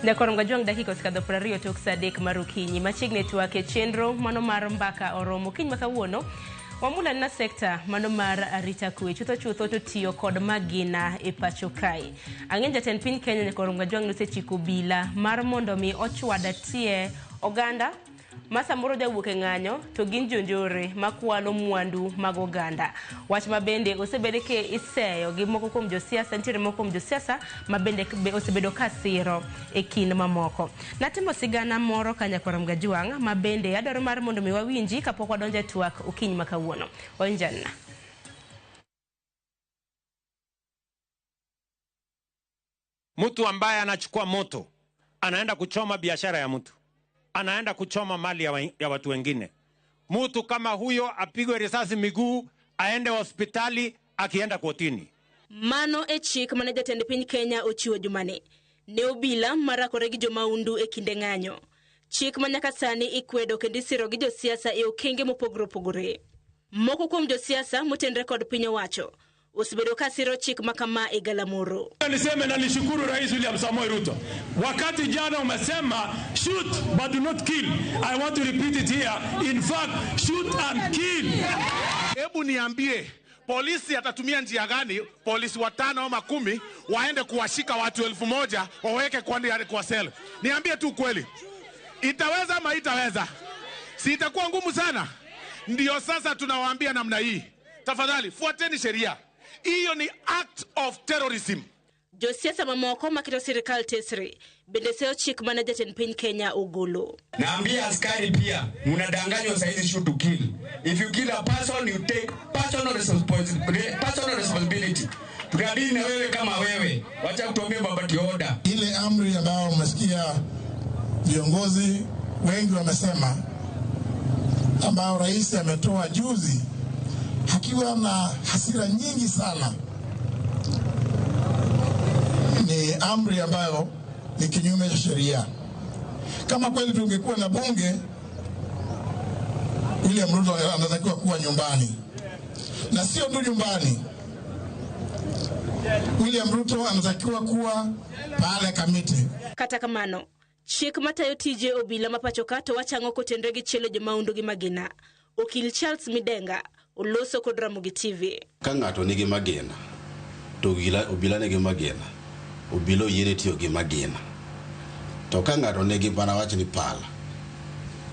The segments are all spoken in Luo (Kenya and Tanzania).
Nyakorom Gajwang' dakika osekadho 20 tok saa 3 mar okinyi. Machiegni twak e chenro mano mar mbaka oromo. Okinyi ma kawuono wamula na sekta mano mar arita kwe chutho chutho to tiyo kod magina e pacho kae. Ang'e jatend piny Kenya Nyakorom Gajwang' nosechiko obila mar mondo mi ochwad tie oganda ma samoro jawuok e ng'anyo to gin jonjore makwalo mwandu mag oganda. Wach ma bende osebed ka iseyo gi moko kuom josiasa, nitiere moko kuom josiasa ma bende osebedo ka siro e kind mamoko. Natimo sigana moro ka Nyakwarom Gajwang' ma bende adwaro mar mondo mi wawinji kapok wadonjo e twak okinyi ma kawuono. Wawinj anena. Mtu ambaye anachukua moto anaenda kuchoma biashara ya mtu, anaenda kuchoma mali ya watu wengine. Mtu kama huyo apigwe risasi miguu, aende hospitali, akienda kotini. Mano e chik mane jatend piny Kenya ochiwo jumani ne obila marakore gi jomaundu e kinde ng'anyo. Chik ma nyaka sani ikwedo kendo isiro gi josiasa e okenge mopogore opogore. Moko kuom josiasa motenre kod piny owacho osebedo ka siro chik ma kama e galamoro. Niseme na nishukuru Rais William Samoei Ruto. Wakati jana umesema shoot but do not kill. I want to repeat it here. In fact, shoot and kill. Hebu niambie, polisi atatumia njia gani? Polisi 5 ama 10 waende kuwashika watu 1000 waweke kwa sel. Niambie tu kweli, itaweza ama itaweza? Si itakuwa ngumu sana? Ndio sasa tunawaambia namna hii, tafadhali fuateni sheria. Hiyo ni act of terrorism. Josiasa mamoko maketo sirikal tesre bende seyo chik mane jatend piny Kenya ogolo. Naambia askari pia, mnadanganywa saizi shoot to kill. If you kill a person you take personal responsibility, personal responsibility. Tunadili na wewe kama wewe. Wacha kutuambia babati order. Ile amri ambayo umesikia viongozi wengi wamesema, ambayo rais ametoa juzi akiwa na hasira nyingi sana, ni amri ambayo ni kinyume cha sheria. Kama kweli tungekuwa na bunge, William Ruto anatakiwa kuwa nyumbani, na sio tu nyumbani. William Ruto anatakiwa kuwa pale Kamiti. Kata kamano, chik matayo tije obila ma pacho ka to wachang'o kotenre gi chielo jomaundu gi magina. Okil Charles Midenga oloso kod Ramogi TV. Ka ng'ato nigi magina to obila nigi magina, obila oyiene tiyo gi magina. To ka ng'ato nigi mana wach ni pala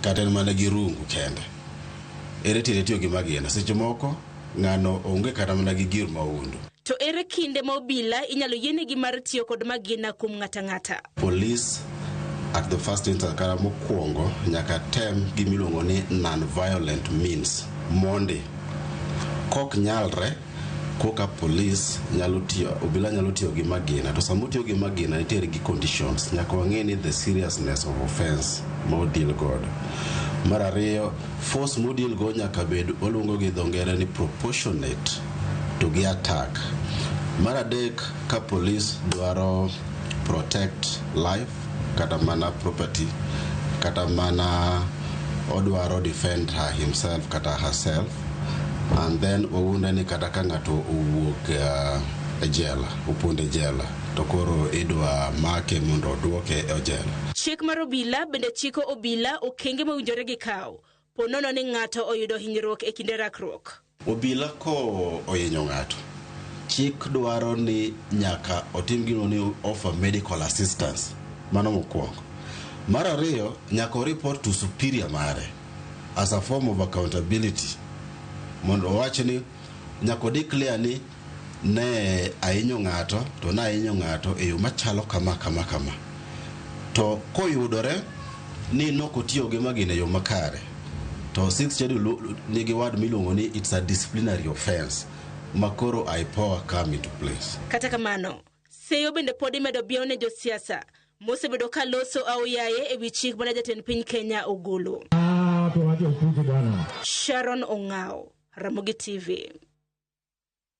kata en mana gi rungu kende, ere tiende tiyo gi magina? Seche moko ng'ano onge kata mana gi gir maundu. To ere kinde ma obila inyalo yienegi mar tiyo kod magina kuom ng'ata ng'ata? Police at the first instance kata mokwongo nyaka tem gimiluongo ni non-violent means mondi. Kok nyalre koka police nyalo tiyo, obila nyalo tiyo gi magina. To sama otiyo gi magina nitiere gi conditions. Nyaka wang'e ni the seriousness of offense ma odeal godo. Mar ariyo, force modeal go nyaka bed waluongo gi dho ngere ni proportionate to gi attack. Mar adek, ka police dwaro protect life kata mana property kata mana odwaro defend her himself kata herself, and then wawuonde ni kata ka ng'ato owuok e jela, opondo e jela, to koro idwa make mondo oduoke e jela. Chik mar obila bende chiko obila okenge mowinjore gikaw po nono ni ng'ato oyudo hinyruok e kinde rakruok. Obila ko ohinyo ng'ato, chik dwaro ni nyaka otim gino ni offer medical assistance. Mano mokwongo. Mar ariyo, nyaka o report to superior mare as a form of accountability. Mondo owach ni nyaka o declare ni ne ahinyo ng'ato to ne ahinyo ng'ato e yo machalo kama kama kama. To koyudore ni nok otiyo gi magina e yo makare, to sixth schedule nigi word miluongo ni it's a disciplinary offense ma koro IPOA come into place. Kata kamano, seyo bende pod imedo biewo ne josiasa mosebedo ka loso aoyaye e wi chik mane jatend piny Kenya ogolo. Sharon Ong'ao, Ramogi TV.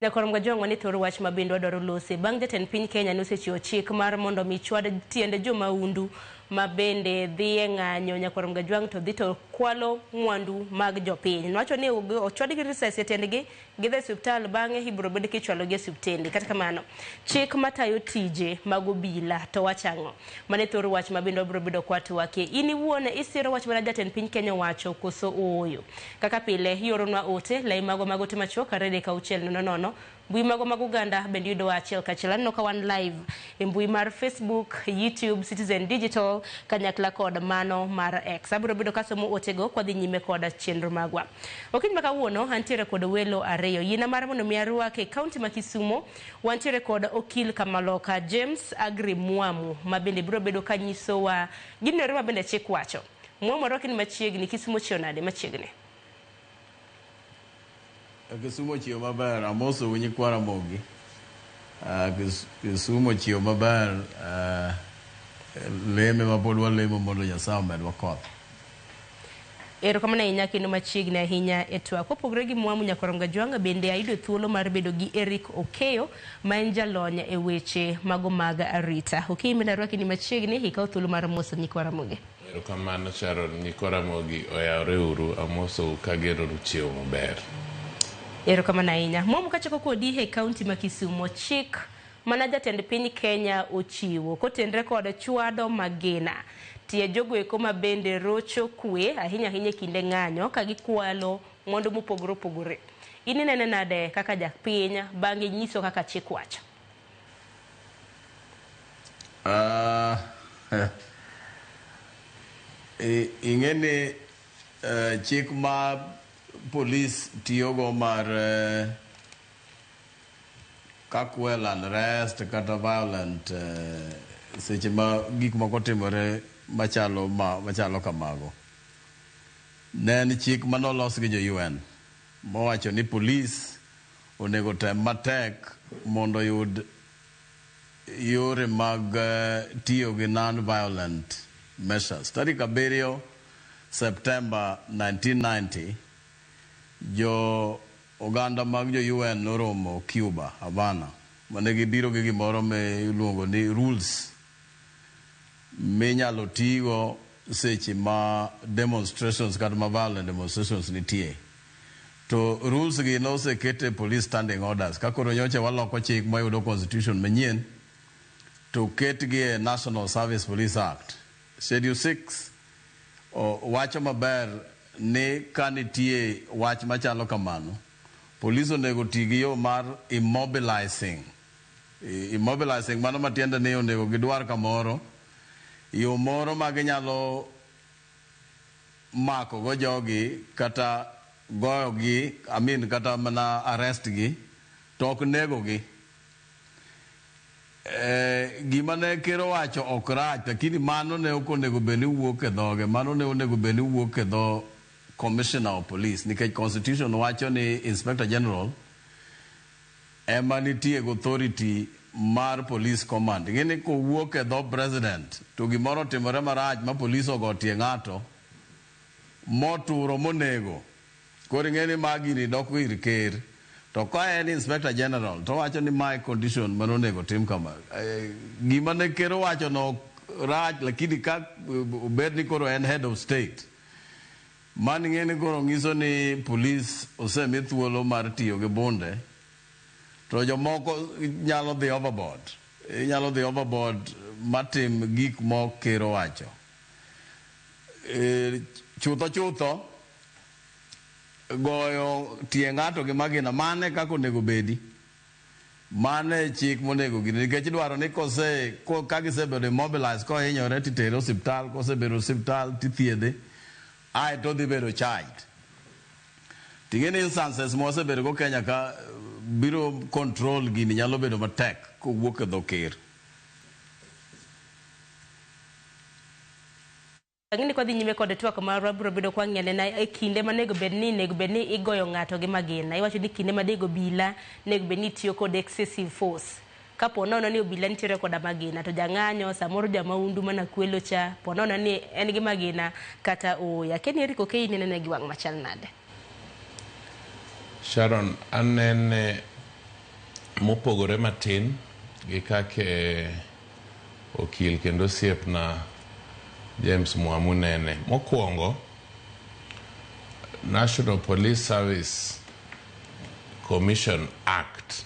Nyakorom Gajwang' ni thor wach ma bende wadwaro lose bang' jatend piny Kenya nosechiwo chik mar mondo mi chwad tiende jomaundu ma bende dhi e ng'anyo nyakwar Mgajwang' to dhi to kwalo mwandu mag jopiny. Nowacho ni ochwadgi risasi e tiendgi gidhi e osiptal bang'e ibiro bed kichwalogi e osiptende. Kata kamano, chik matayo tije mag obila to wacho ang'o? Mano e thor wach ma bende wabiro bedo kwatwakie. In iwuon isiro wach mana jatend piny Kenya owacho koso ooyo? Kaka pile, ioronwa ote, lai magwa mag ote machuok 23600 mbui magwa mag oganda bende yudowa achiel kachiel. Aneno ka wan live e mbui mar Facebook, YouTube, Citizen Digital kanyakla kod mano mar X. Abiro bedo kasomo otego kwadhi nyime kod chenro magwa. Okinyi ma kawuono antiere kod welo ariyo. Yiena mar mondo mi arwak e kaunti ma Kisumo, wantiere kod okil Kamaloka James Agri Mwamu ma bende biro bedo kanyisowa gino ero ma bende chik wacho. Mwamu arwaki ni machiegni, Kisumo chiew nade machiegni? Kisumo ochiew maber, amosou nyikwa Ramogi. Kisumo ochiew maber, leme ma pod walemo mondo Nyasaye omedwa koth. Erokamano ahinya kendo machiegni ahinya e twak. Kopogore gi Mwamu Nyakwar Mgajwang' bende ayudo thuolo mar bedo gi Eric Okeyo ma en jalony e weche mago mag arita. Okeyo bende arwaki ni machiegni, ikaw thuolo mar moso nyikwa Ramogi. Erokamano Sharon, nyikwa Ramogi oyawre uru, amosou kageno chiew maber. Erokamano ahinya. Mwamu kachako kodi e kaunti ma Kisumo, chik mana jatend piny Kenya ochiwo kotenre kod chwado magina. Tie jogo eko ma bende rocho kwe ahinya ahinya e kinde ng'anyo ka gikwalo mwandu mopogore opogore. In inene nade kaka japiny bang'e nyiso kaka chik wacho? Ing'e ni chik ma polis tiyogo mar kakwel unrest kata violent seche ma gik moko timore machalo machalo kamago. Ne en chik manolos gi jo UN mowacho ni polis onego tem matek mondo oyud yore mag tiyo gi non-violent measures. Tarik 7 Septemba 1990 jo oganda mag jo UN noromo Cuba, Havana, mane gibiro gi gimoro miluongo ni rules minyalo tigo seche ma demonstrations kata ma violent demonstrations nitie. To rules gi noseket e police standing orders. Ka koro nyocha waloko chik mayudo constitution manyien to ketgi e National Service Police Act. Schedule 6 wacho maber ni ka nitie wach machalo kamano, police onego ti gi yo mar immobilizing. Immobilizing mano matiende ni onego gidwar kamoro, yo moro ma ginyalo mako go jogi kata goyo gi, I mean kata mana arrest gi, to ok nego gi. Gima ne ker owacho ok rach, lakini mano ne ok onego bed ni wuok e dhoge, mano ne onego bed ni wuok e dho Commissioner of Police, nikech Constitution wacho ni Inspector General ema nitie gi authority mar police command. Ing'e ni kowuok e dho president to gimoro otimore marach ma police ogo tie ng'ato moturo monego. Koro ing'e ni ma gini dok ir ker. To ka en Inspector General to wacho ni mae condition mane onego tim kama. Gima ne ker owacho no rach, lakini ka obed ni koro en head of state, mano ing'e ni koro nyiso ni police osemi thuolo mar tiyo gi bunde to jomoko nyalo dhi overboard. Inyalo dhi overboard matim gik ma ker owacho. Chutho chutho goyo tie ng'ato gi magina mane kaka onego bedi. Mane chik monego gini nikech idwaro ni kose ka gisebedo immobilized kohinyore titere osiptal, kosebedo osiptal tithiedhe aeto odhi bedo charged. Ting'e ni instances mwasebedo go Kenya ka biro control gini nyalo bedo matek kowuok e dho ker. Ang'e ni kwadhi nyime kod twak marwa biro bedo kwa ng'iyo anena e kinde ma onego bed ni igoyo ng'ato gi magina. Iwacho ni kinde ma dego obila onego bed ni itiyo kod excessive force. Kapo nono ni obila nitiere koda magina to jang'anyo samoro jamaundu mana kwelo cha po nono ni en gi magina kata ooyo. Akia ni Eric Okeyo inene gi wang' machal nade? Sharon, anene mopogore matin gi kake okil kendo osiepna James Mwamu nene. Mokwongo, National Police Service Commission Act,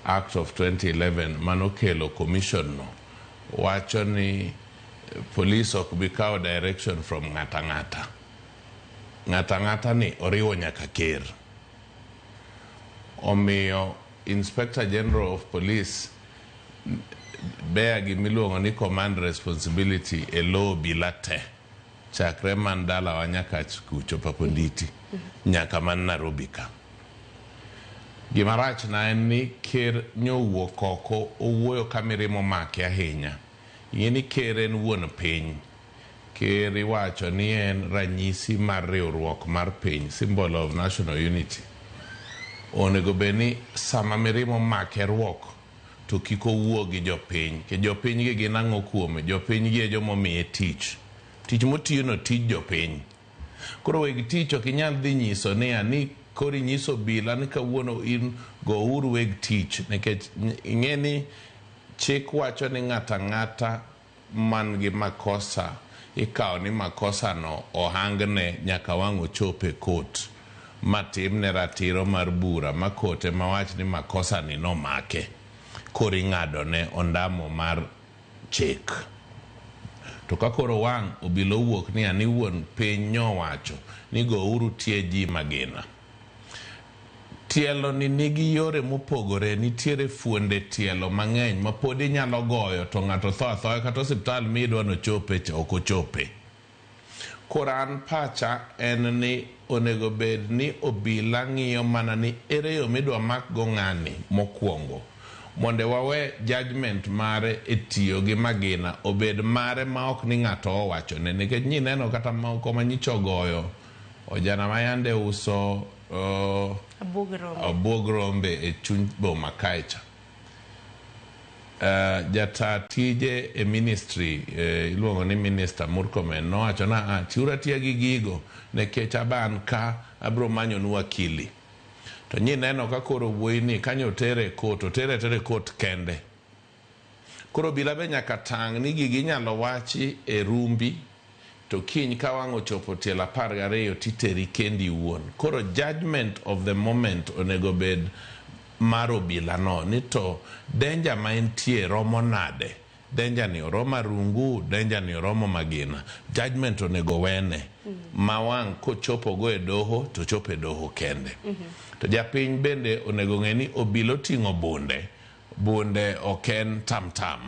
Act of 2011 manokelo commission no wacho ni police ok bi kawo direction from ng'ata ng'ata. Ng'ata ng'ata ni oriwo nyaka ker. Omiyo Inspector General of Police bear gimiluongo ni command responsibility e lo obila te chakre man dalawa nyaka kucho Paponditi nyaka man Nairobi ka. Gima rach na en ni ker nyowuok oko owuoyo ka mirima omake ahinya. Ing'e ni ker en wuon piny. Ker iwacho ni en ranyisi mar riwruok mar piny, symbol of national unity. Onego bed ni sama mirima omake ruok to kik owuo gi jopiny. Nikech jopiny gi gin ang'o kuome? Jopiny gi e joma omiye tich. Tich motiyo no tij jopiny. Koro weg tich ok inyal dhi nyiso niya ni koro inyiso obila ni kawuono in gouru weg tich nikech ing'e ni chik wacho ni ng'ato ang'ata man gi makosa ikawo ni makosa no ohangne nyaka wang' ochop e court matimne ratiro mar bura ma court ema wach ni makosa ni nomake koro ing'adone ondamo mar chik. To ka koro wang' obila owuok niya ni wuon piny nyowacho ni gouru tie ji magina. Tielo ni nigi yore mopogore, nitiere fuonde tielo mang'eny ma pod inyalo goyo to ng'ato tho athoya kata osiptal midwa nochope cha ok ochope. Koro an pacha en ni onego bed ni obila ng'iyo mana ni ere yo midwa mak go ng'ani mokwongo mondo wawe judgment mare e tiyo gi magina obed mare ma ok ni ng'ato owachone nikech nyineno kata moko ma nyicha ogoyo ojana ma yande uso abuog rombe e chuny boma kae cha. Jata tije e ministry iluongo ni Minister Murkomen nowacho na tiuru atiya gi gigo nikech aban ka abro manyonu wakili. To nyineno ka koro wuoyi ni kanyo otere e court, otere atere e court kende. Koro obila be nyaka tang' ni gigi inyalo wachi e rumbi to kiny ka wang' ochopo tielo 12 titeri kendi iwuon. Koro judgment of the moment onego bed mar obila no ni to danger ma entie romo nade. Danger ni oromo arungu, danger ni oromo magina. Judgment onego wene ma wang' kochopo go e doho to chopo e doho kende. To japiny bende onego ng'e ni obila oting'o bunde, bunde ok en tam tam.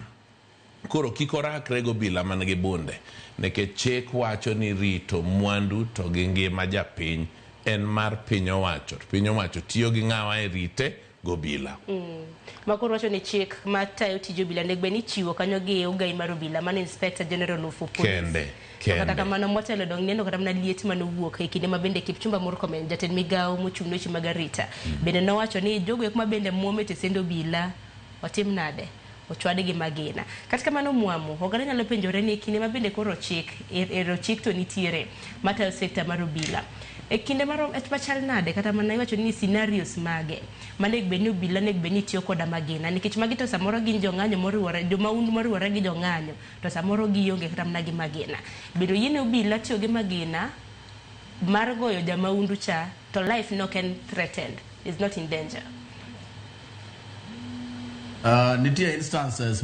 Koro kik orakre gi obila man gi bunde nikech chik wacho ni rito mwandu to gi ngima japiny en mar piny owacho. To piny owacho tiyo gi ng'awa e rite gobila. Ma koro wacho ni chik matayo tij obila onego bed ni ichiwo kanyo gi ogai mar obila mano Inspector General of Police. Kende. To kata kamano motelo dong neno kata mana liet manowuok e kinde ma bende Kipchumba Murkomen jatend migawo mochung' ne weche mag arita bende nowacho ni jogo eko ma bende muome tesend obila otim nade ochwad gi magina. Kata kamano Mwamu, oganda nyalo penjore ni kinde ma bende koro chik ero chik to nitiere matayo sekta mar obila. E kinde machal nade kata mana iwacho ni scenarios mage manego bed ni obila onego bed ni tiyo koda magina nikech magi to samoro gin jong'anyo moriwore jomahundu moriwore gi jong'anyo to samoro gionge kata mana gi magina. Bende oyiene obila tiyo gi magina mar goyo jamahundu cha to life ne ok en threatened, is not in danger. Nitie instances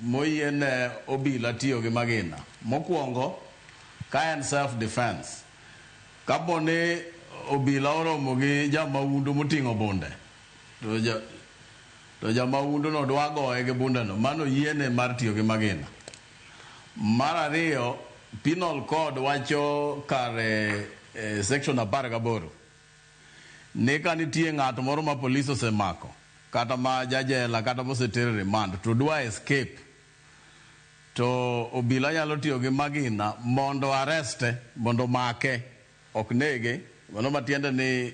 moyiene obila tiyo gi magina. Mokwongo, ka en self defense. Kapo ni obila oromo gi jamahundu moting'o bunde, to jamahundu no dwa goye gi bunde no, mano yiene mar tiyo gi magina. Mar ariyo, Penal Code wacho kare section 18 ni ka nitie ng'at moro ma polis osemako kata ma jajela kata moseter e remand to dwa escape to obila nyalo tiyo gi magina mondo areste, mondo make, ok nege. Mano matiende ni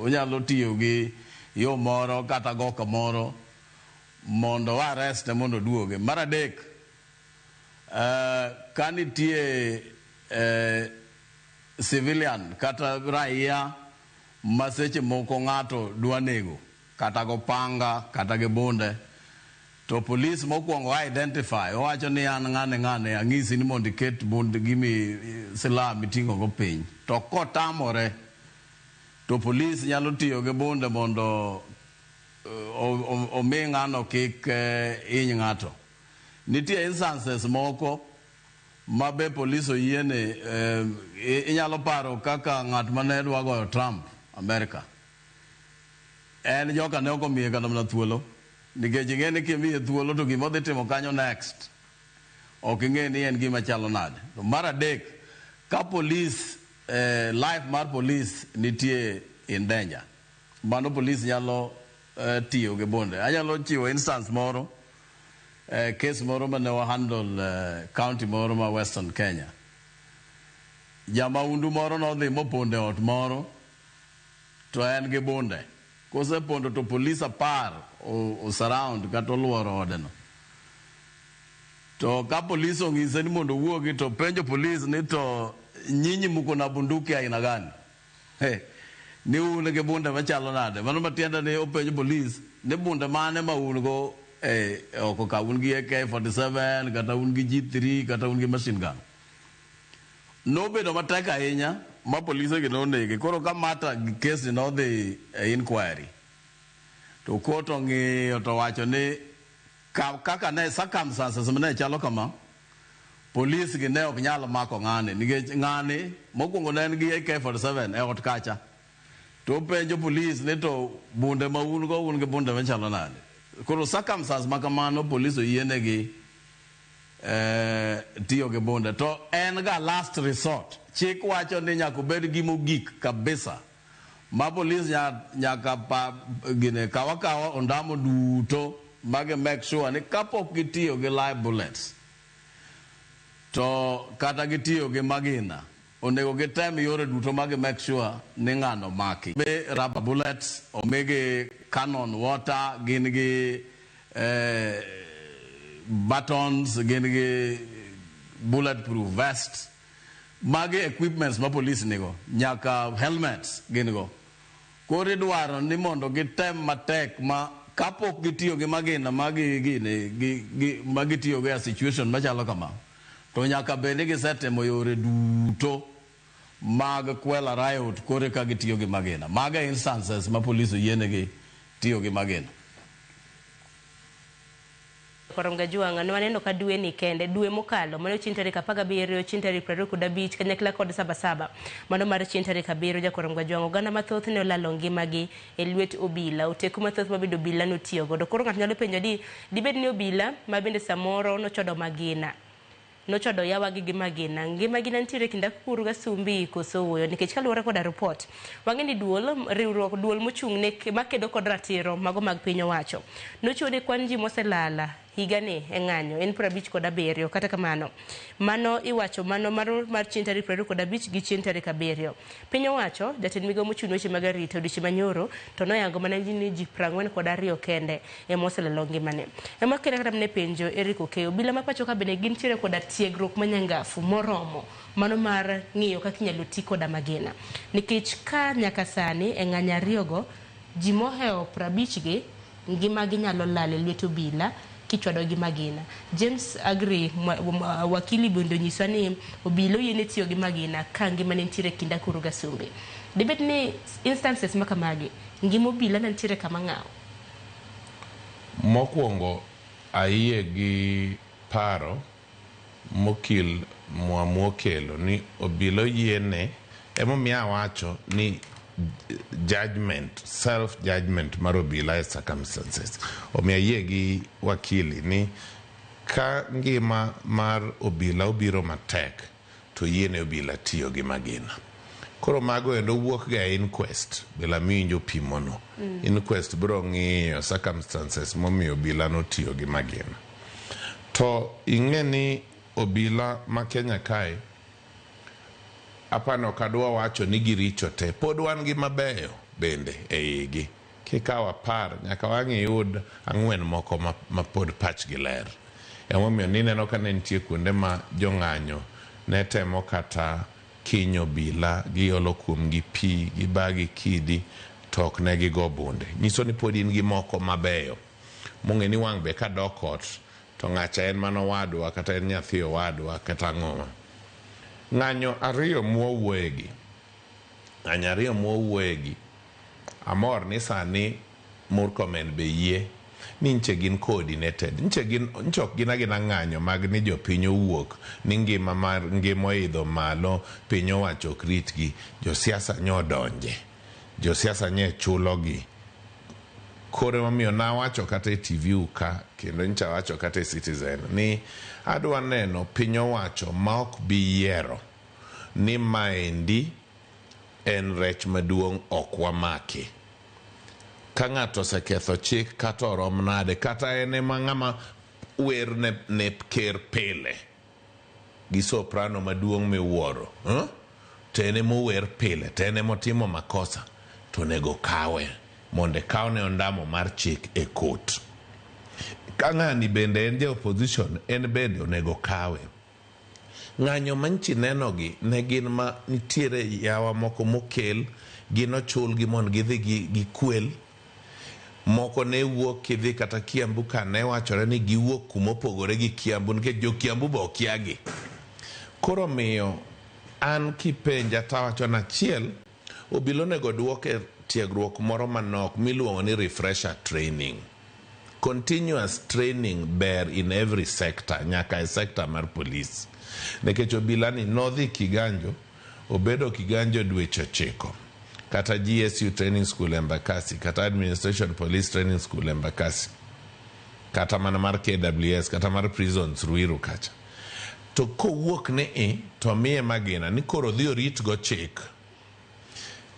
onyalo tiyo gi yo moro kata go kamoro mondo areste mondo oduoge. Mar adek, ka nitie civilian kata raia ma seche moko ng'ato dwa nego kata go panga kata gi bunde To police mokwongo identify, owacho ni an ng'ane ng'ane, ang'isi ni mondo iket bund gimi silaha miting'o go piny. To kotamore, to police nyalo tiyo gi bunde mondo omi ng'ano kik hiny ng'ato. Nitie instances moko ma be police oyiene, inyalo paro kaka ng'at mane dwa goyo Trump America. En joka ne ok omiye kata mana thuolo. Nikech ing'e ni kimiye thuolo to gima odhi timo kanyo next ok ing'e ni en gima chalo nade. To mar adek, ka police life mar police nitie in danger, mano police nyalo tiyo gi bunde. Anyalo chiwo instance moro, case moro mane wa handle county moro ma Western Kenya. Jamaundu moro nodhi mopondo e ot moro to en gi bunde. Kosepondo to police 10 o surround kata oluoro odeno. To ka police ong'ise ni mondo owuogi to penjo police ni to nyinyi muko na bunduki aina gani? Hey, ni un gi bunde machalo nade? Mano matiende ni openjo police ni bunde mane ma un go e oko ka un gi AK47 kata un gi G3 kata un gi machine gun. Nobedo matek ahinya ma polise gi nonege. Koro ka mata case ni nodhi e inquiry. To court ong'iyo to wacho ni kaka ne circumstances ne chalo kama, police gi ne ok nyal mako ng'ani nikech ng'ani mokwongo ne en gi AK47 e ot kacha. To openjo police ni to bunde ma un go un gi bunde machalo nade. Koro circumstance ma kamano police oyienegi tiyo gi bunde. To en ga last resort. Chik wacho ni nyaka obed gimogik kabisa. Ma police nyaka pa gine kawa kawa ondamo duto magi make sure ni kapok gitiyo gi live bullets to kata gitiyo gi magina onego gitem yore duto magi make sure ni ng'ano maki. Be rubber bullets, omigi cannon water, gin gi batons, gin gi bulletproof vests. Magi equipments ma police nigo, nyaka helmets gin go. Koro idwaro ni mondo gitem matek ma kapok gitiyo gi magina magi gine gi ma gitiyo go e situation machalo kama, to nyaka bed ni gisetemo yore duto mag kwela riot kore ka gitiyo gi magina. Mago e instances ma police oyienegi tiyo gi magina. Korom Gajuang' ne waneno ka dwe ni kende dwe mokalo mano chieng' tarik 17 chieng' tarik 25 kanyakla kod 77 mano mar chieng' tarik 7 Jakorom Gajuang' oganda mathoth ne olalo ngimagi e lwet obila oteku mathoth ma bende obila notiyo godo. Koro ng'ato nyalo penjo ni dibed ni obila ma bende samoro nochodo magina nochodo yawagi gi magina ngimagi ne nitiere kind akuru gi Asumbi koso ooyo nikech kaluwore koda report wang'e ni duol riwruok duol mochung' ne makedo kod ratiro mago mag piny owacho nochiwo ni kwan ji moselala higani e ng'anyo en 57. Kata kamano mano iwacho mano mar chieng' tarik 25 gi chieng' tarik 7. Piny owacho jatend migao mochung' ne weche mag arita odiochieng' manyoro to noyango mana ni ji 42 kende ema oselalo ngimane. Ema kele kata mana penjo Eric Okeyo obila ma pacho ka bende gintiere koda tiegruok manyangafu moromo mano mar ng'iyo kaka inyalo ti koda magina nikech ka nyaka sani e ng'anyo ariyogo ji mohewo 50 gi ngimagi nyalo lal e lwet obila kichwado gi magina. James Agri wakili bende onyiswa ni obila oyiene tiyo gi magina ka ngima ne nitiere kind akuru gi Asumbi. Dibed ni instances ma kamagi ngima obila ne nitiere kama ng'aw? Mokwongo ayie gi paro mokil Mwamu okelo ni obila oyiene emomiyo awacho ni judgment, self judgment mar obila e circumstances. Omiyo ayie gi wakili ni ka ngima mar obila obiro matek to yiene obila tiyo gi magina. Koro mago endo wuok ga e inquest bila miwinjo pimono. Inquest biro ng'iyo circumstances momiyo obila notiyo gi magina. To ing'e ni obila ma Kenya kae apano ok adwa wacho ni giricho te, pod wan gi mabeyo bende e igi. Kikawo 10 nyaka wang' iyud 4 moko ma pod pachgi ler. Emomiyo nineno ka ne nitie kuonde ma jong'anyo ne temo kata kinyo obila, giolo kuomgi pi, gibagi kidi, to ok ne gigo bunde. Nyiso ni pod in gi moko mabeyo. Mong'e ni wang' be kadok ot to ng'acha en mana owadwa kata en nyathi owadwa kata ang'owa. Ng'anyo ariyo mwawuoyegi, ng'anyo ariyo mwawuoyegi, amor ni sani Murkomen be yie ni nche gin coordinated. Nche gin nche ok gin agina ng'anyo mag ni jopiny owuok ni ngima mar ngima oidho malo, piny owacho ok ritgi. Josiasa nyodonje. Josiasa nye chulogi. Koro emomiyo nawacho kata e TV u ka kendo nyocha awacho kata e Citizen ni adwa neno piny owacho ma ok bi yiero ni maendi en rech maduong' ok wamaki. Ka ng'ato oseketho chik kata orom nade kata en ema ng'ama wer ne, ne ker pile gi soprano maduong' miwuoro huh? To en ema ower pile to en ema otimo makosa to onego kawe mondo kawne ondamo mar chik e court. Ka ng'ani bende en ja opposition en bende onego kawe. Ng'anyo manchi nenogi ne gin ma nitiere yawa moko mokel gin ochulgi mondo gidhi gikwel. Moko ne wuok kidhi kata Kiambu ka ne wachore ni giwuok kumopogore gi Kiambu nikech jo Kiambu be okiagi. Koro miyo an kipenja tawacho ni achiel obila onego duok e tiegruok moro manok miluongo ni refresher training. Continuous training ber in every sector nyaka e sector mar police. Nikech obila ni nodhi Kiganjo, obedo Kiganjo dweche 9 kata GSU training school Embakasi kata Administration Police Training School Embakasi kata mana mar KWS kata mar prisons Ruiru kacha. To kowuok ni i to miye magina ni koro odhi orit go chik.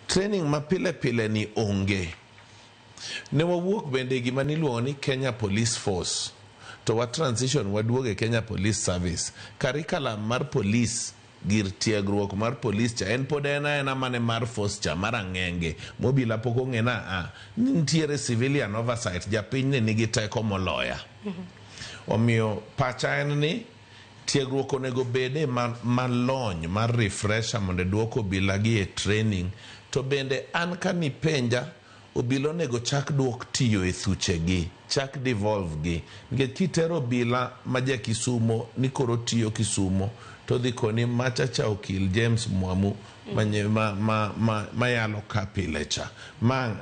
Training ma pile pile ni onge. Ne wawuok bende gima niluongo ni Kenya Police Force to wa transition waduogo e Kenya Police Service. Curriculum mar police gir tiegruok mar police cha en pod en aena mane mar force cha mar ang'enge mobila pok ong'e na a nitiere civilian oversight japiny ni nigi teko moloya. Omiyo pacha en ni tiegruok onego bede malony mar refresher mondo duok obila gi e training to bende an kanipenja obila onego chak duok tiyo e thuchegi chak devolve gi nikech kitero obila ma ja Kisumo ni koro tiyo Kisumo to dhi koni macha cha okil James Mwamu mayalo ka pile cha ma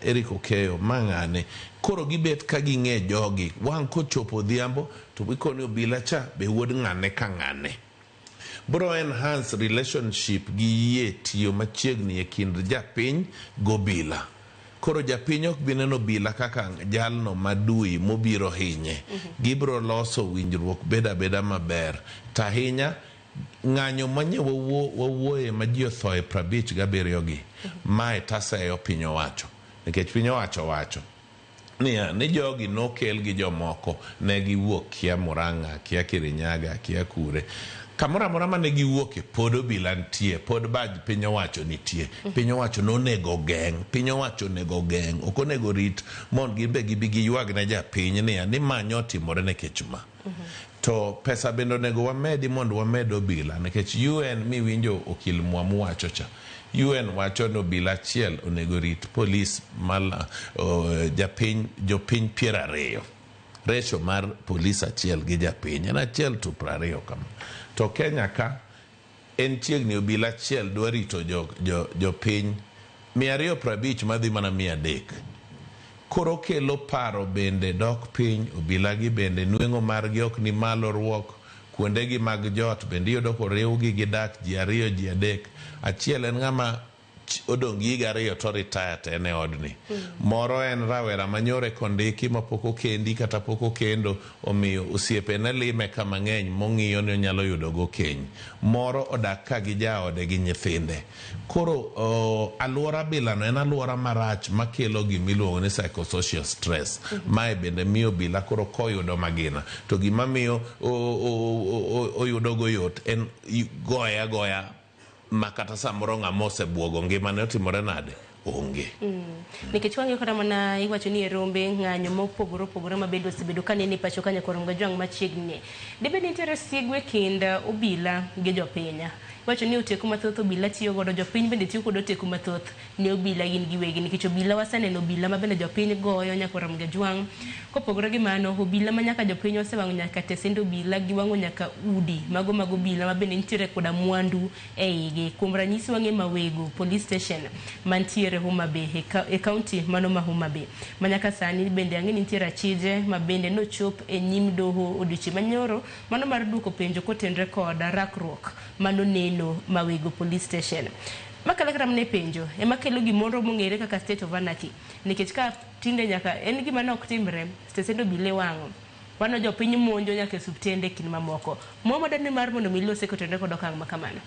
Eric Okeyo ma ng'ane koro gibet ka ging'e jogi wang' kochopo odhiambo to ikoni obila cha be wuod ng'ane ka ng'ane bro enhance relationship gi yie tiyo machiegni e kind japiny gobila. Koro japiny ok bi neno obila kaka jalno madui mobiro hinye. Gibro loso winjruok beda abeda maber. To ahinya ng'anyo manye wawuoye ma ji othoe 57 gi mae taseyo piny owacho. Nikech piny owacho wacho niya ni jogi nokel gi jomoko ne giwuok kia Murang'a, kia Kirinyaga, kia kure. Kamoro amora mane giwuoke pod obila nitie, pod baj piny owacho nitie. Piny owacho nonego geng', piny owacho onego geng', ok onego rit mondo gin be gibi giywag ne japiny niya ni ma nyotimore nikech ma. To pesa bende onego wamedi mondo wamed obila nikech UN miwinjo okil Mwamu wacho cha. UN wacho ni obila achiel onego rit polis mal japiny jopiny 20. Ratio mar polis achiel gi japiny en 1 to 20 kama. To Kenya ka en chiegni obila achiel dwa rito jopiny 250 madhi mana 300. Koro kelo paro bende dok piny, obila gi bende nweng'o margi ok ni malo ruok, kuondegi mag jot bende iyudo koriwgi gidak ji 2 ji 3. Achiel en ng'ama odong' gi higa 2 to retire to en e odni. Moro en rawera manyore kondiki mapok okendi kata pok okendo omiyo osiepene lime ka mang'eny mong'iyo ni onyalo yudo go keny. Moro odak ka gi jaode gi nyithinde. Koro aluora bilano en aluora marach makelo gimiluongo ni psychosocial stress. Mae bende miyo obila koro koyudo magina to gima miyo oyudo go yot en goye agoya ma kata samoro ng'ama osebuogo ngimane otimore nade onge. Nikech wang'iyo kata mana iwacho ni e rombe ng'anyo mopogore opogore ma bende osebedo ka nene e pacho ka nyaka Jwang' machiegni. Dibed ni nitiere sigu e kind obila gi jopiny. Iwacho ni oteku mathoth obila tiyo godo, jopiny bende tiyo kod oteku mathoth ne obila gin giwegi nikech obila waseneno obila ma bende jopiny goyo nyaka Ramogi Ajwang'. Kopogore gi mano, obila ma nyaka jopiny osewang'o nyaka tesend obila giwang'o nyaka udi mago mag obila ma bende nitiere koda mwandu e igi. Kuom ranyisi wang'e Mawego Police Station mantiere Homa Bay e kaunti mano ma Homa Bay. Ma nyaka sani bende ang'e ni nitiere achije ma bende nochop e nyim doho odiochieng' manyoro mano mar duoko penjo kotenre kod rakruok manoneno Mawego Police Station. Makalo kata mana e penjo ema kelo gimoro mong'ere kaka state of anarchy nikech ka tinde nyaka en gima ne ok timre stesend obila iwang'o wano jopiny monjo nyaka e osiptende kind mamoko. Mwa madani mar mondo mi ilose kotenre kod okang' ma kamano.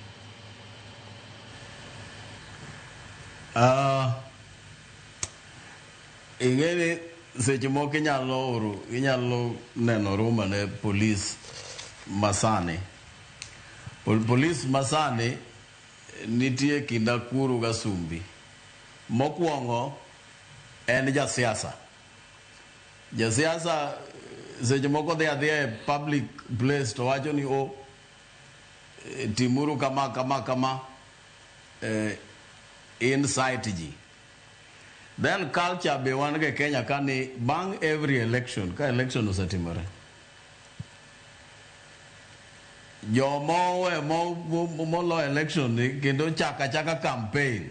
Ing'e ni seche moko inyalo oro inyalo neno ruma ne polis masani. Polis masani nitie kind akuru gi asumbi. Mokwongo en jasiasa. Jasiasa seche moko dhi adhiya e public place to wacho ni o timuru kama kama kama incite ji. Then culture be wan go e Kenya ka ni bang' every election ka election osetimore joma owe molo election ni kendo chako achaka campaign.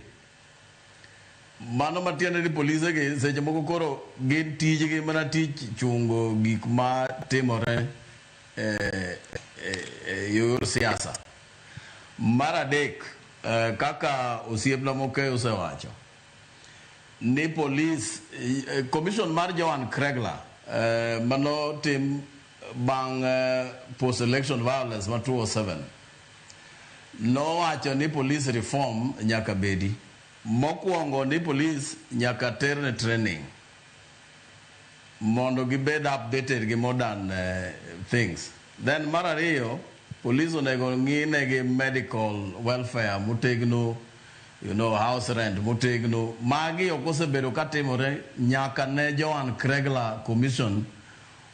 Mano matiende ni polise gi seche moko koro gin tijgi mana tich chungo gik ma timore e yor siasa. Mar adek, kaka osiepna Mokee osewacho, ni polis commission mar Joan Kregler manotim bang' post election violence ma 2007 nowacho ni police reform nyaka bedi. Mokwongo ni police nyaka terne training mondo gibed updated gi modern things. Then mar ariyo, police onego ng'i negi medical welfare motegno, house rent motegno. Magi ok osebedo katimore nyaka ne Joan Kregler Commission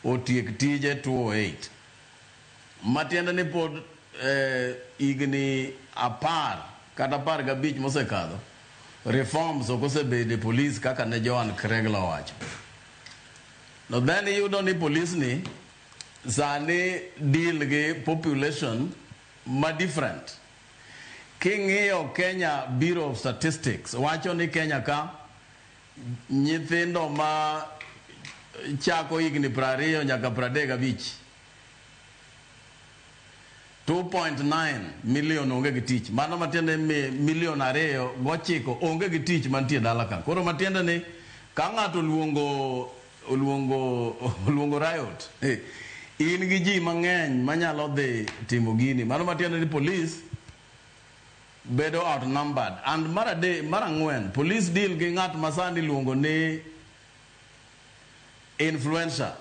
otiek tije 2008. Matiende ni pod higni 10 kata 15 mosekadho, reforms ok osebedo e police kaka ne Joan Kregler owacho. No then iyudo ni police ni sani deal gi population ma different. King'iyo Kenya Bureau of Statistics wacho ni Kenya ka nyithindo ma chako higni 20 nyaka 35 2.9 million onge gi tich. Mano matiende ni milion 2.9 onge gi tich mantie dala ka. Koro matiende ni ka ng'ato oluongo riot, in gi ji mang'eny manyalo dhi timo gini. Mano matiende ni police bedo outnumbered. And mar adek, mar ang'wen, police deal gi ng'at ma sani iluongo ni influencer.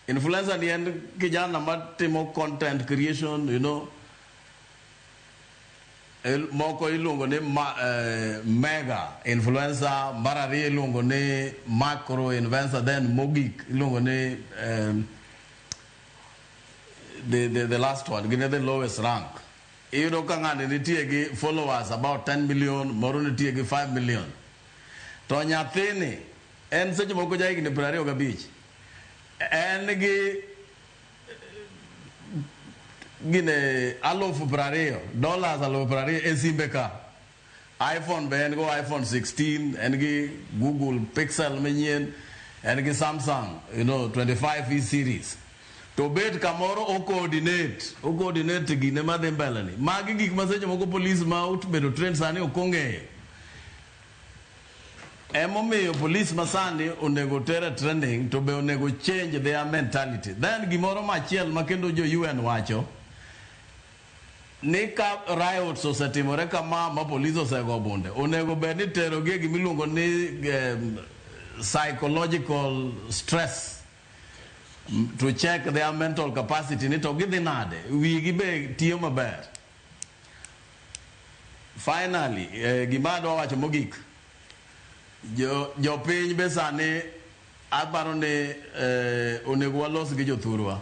Influencer ni en kijana matimo content creation. Moko iluongo ni mega influencer, mar ariyo iluongo ni macro influencer, then mogik iluongo ni the last one, gin e the lowest rank. Iyudo ka ng'ani nitie gi followers about 10 million, moro nitie gi 5 million. To nyathini en seche moko ja higni 25. En gi gine 20,000 dollars 20,000 e simbe ka. iPhone be en go iPhone 16, en gi Google Pixel manyien, en gi Samsung, 25 E series. To bet kamoro o coordinate gine madhi mbele ni. Magi gik ma seche moko police ma obedo trained sani ok ong'eyo. Emomiyo police masani onego ter e training to be onego change their mentality. Then gimoro machiel ma kendo jo UN wacho ni ka riots osetimore kama ma police osego bunde, onego bed ni terogi e gimiluongo ni psychological stress to check their mental capacity ni to gidhi nade, wigi be tiyo maber. Finally, gima adwa wacho mogik, jopiny be sani aparo ni onego walos gi jothurwa.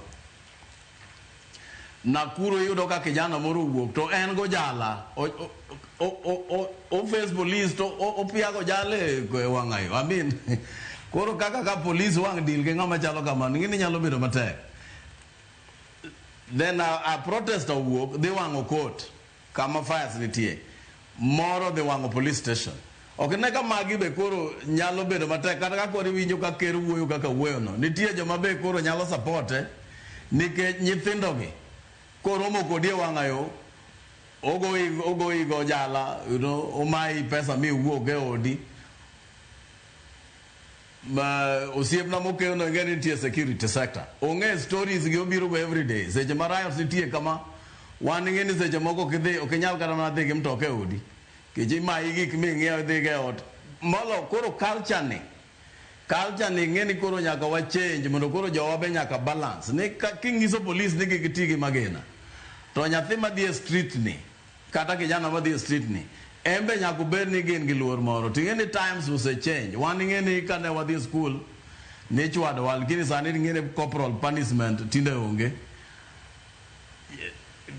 Nakuru iyudo ka kijana moro owuok to en gojala o face police to opiago jale e wang'ayo. I mean, koro kaka ka police wang' deal gi ng'ama chalo kamano, ing'e ni nyalo bedo matek. Then a protester owuok dhi wang'o court kama fires nitie, moro dhi wang'o police station. Ok ine ka magi be koro nyalo bedo matek kata ka koro iwinjo ka ker wuoyo kaka wuoyono. Nitie joma be koro nyalo supporte nikech nyithindogi koromo kodi e wang'ayo ogoyi ogoyi go jala, omayi pesa miwuog e odi. Ma osiepna mokeyono ing'e ni nitie security sector. Ong'e stories gi obiro go everyday. Seche ma riots nitie kama, wan ing'e ni seche moko ok idhi ok inyal kata mana dhi gi mtoka e odi. Nikech imayi gik ming'iewo idhi go e ot. Molo koro culture ni, culture ni ing'e ni koro nyaka wa change mondo koro jowa be nyaka balance. Ni king'iso police ni kik ti gi magina, to nyathi madhi e street ni, kata kijana madhi e street ni, en be nyaka obed ni gin gi luor moro. To ing'e ni times ose change. Wan ing'e ni kane wadhi e school, nichwadowa, lakini sani ing'e ni corporal punishment tinde onge.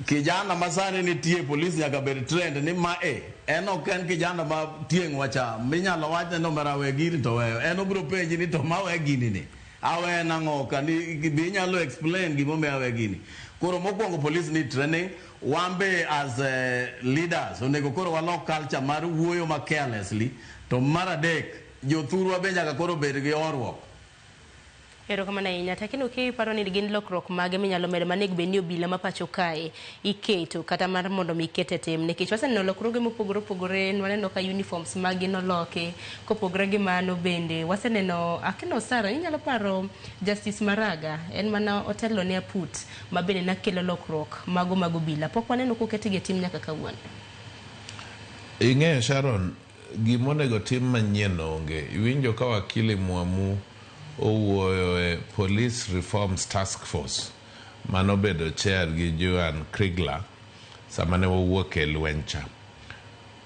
Kijana ma sani nitie police nyaka bed trained ni ma e en ok en kijana ma tieng' wacha minyalo wachne ni omera we gini to weyo. En obiro penji ni to ma we gini ni awe nang'o ka ni be inyalo explain gimomiyo awe gini. Koro mokwongo police need training. Wan be as leaders onego koro walok culture mar wuoyo ma carelessly. To mar adek, jothurwa be nyaka koro bed gi horuok. Erokamano ahinya. Takino kiparo ni gin lokruok mage minyalo medo manego bed ni obila ma pacho kae iketo kata mar mondo mi iket e tim, nikech waseneno lokruoge mopogore opogore. Waneno ka uniforms magi noloki. Kopogore gi mano bende waseneno Akino Sara, inyalo paro Justice Maraga en mana otelo ne aput ma bende nakelo lokruok mago mag obila, pok waneno koketgi e tim nyaka kawuono. Ing'eyo Sharon, gimonego tim manyien onge. Iwinjo ka wakili Mwamu owuoyo e Police Reforms Task Force manobedo chair gi Joan Kriegler sama ne wawuok e lweny cha.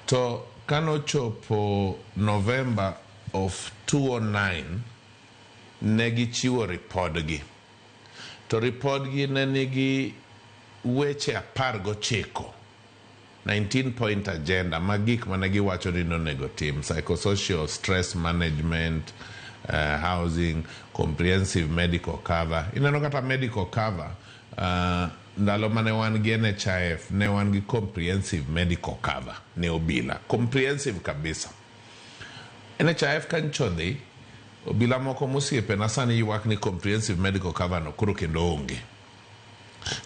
To kanochopo November of 2009 ne gichiwo ripodgi. To ripodgi ne nigi weche 19, 19 point agenda mag gik mane giwacho ni nonego tim: psychosocial stress management, housing, comprehensive medical cover. Ineno kata medical cover, ndalo mane wan gi NHIF ne wan gi comprehensive medical cover ne obila, comprehensive kabisa. NHIF kancho dhi obila moko mosiepena sani ywak ni comprehensive medical cover no koro kendo onge.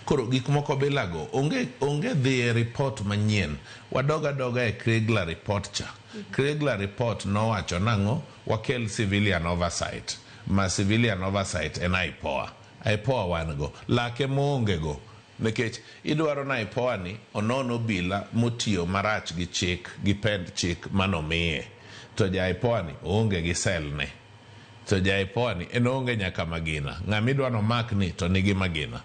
Koro gik moko bilago onge, onge dhi e report manyien. Wadog adoga e Kriegler report cha. Kriegler report nowacho nang'o? Wakel civilian oversight. Ma civilian oversight en IPOA. IPOA wan go. Lake moonge go. Nikech idwaro na IPOA ni onon obila motiyo marach gi chik gi pend chik manomiye. To ja IPOA ni oonge gi sel ne. To ja IPOA ni en oonge nyaka magina. Ng'ama idwa nomak ni to nigi magina.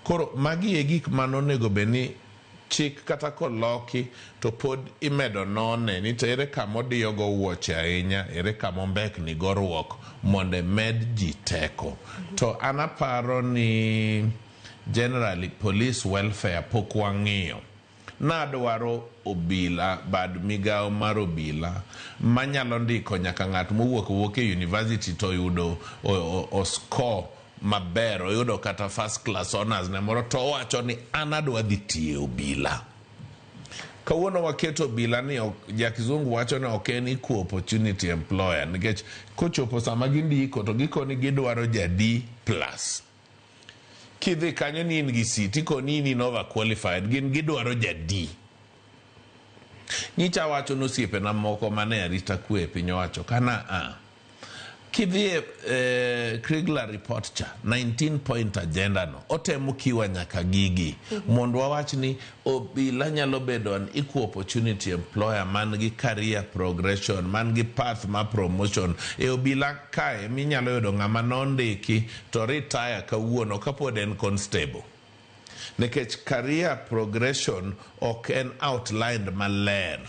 Koro magi e gik manonego bed ni chik kata koloki to pod imedo none ni to ere kama odiyo go wuoche ahinya, ere kama ombekni goruok mondo emed ji teko. To an aparo ni generally police welfare pok wang'iyo. Nadwaro obila, bad migawo mar obila manyalo ndiko nyaka ng'at mowuok wuok e university to oyudo o score maber, oyudo kata first class honors ne moro to owacho ni an adwa dhi tiyo e obila. Kawuono waketo obila ni ja kizungu wacho ni ok en equal opportunity employer, nikech kochopo sama gindiko to gikoni gidwaro ja D plus. Kidhi kanyo ni in gi C tikoni in overqualified, gin gidwaro ja D. Nyicha wacho nosiepena moko mane arita kwe e piny owacho kana a kidhi e Kriegler report cha 19 point agenda no otemo kiwa nyaka gigi mondo wawach ni obila nyalo bedo an equal opportunity employer man gi career progression, man gi path ma promotion e obila. Kae minyalo yudo ng'ama nondiki to retire kawuono kapod en constable, nikech career progression ok en outlined maler.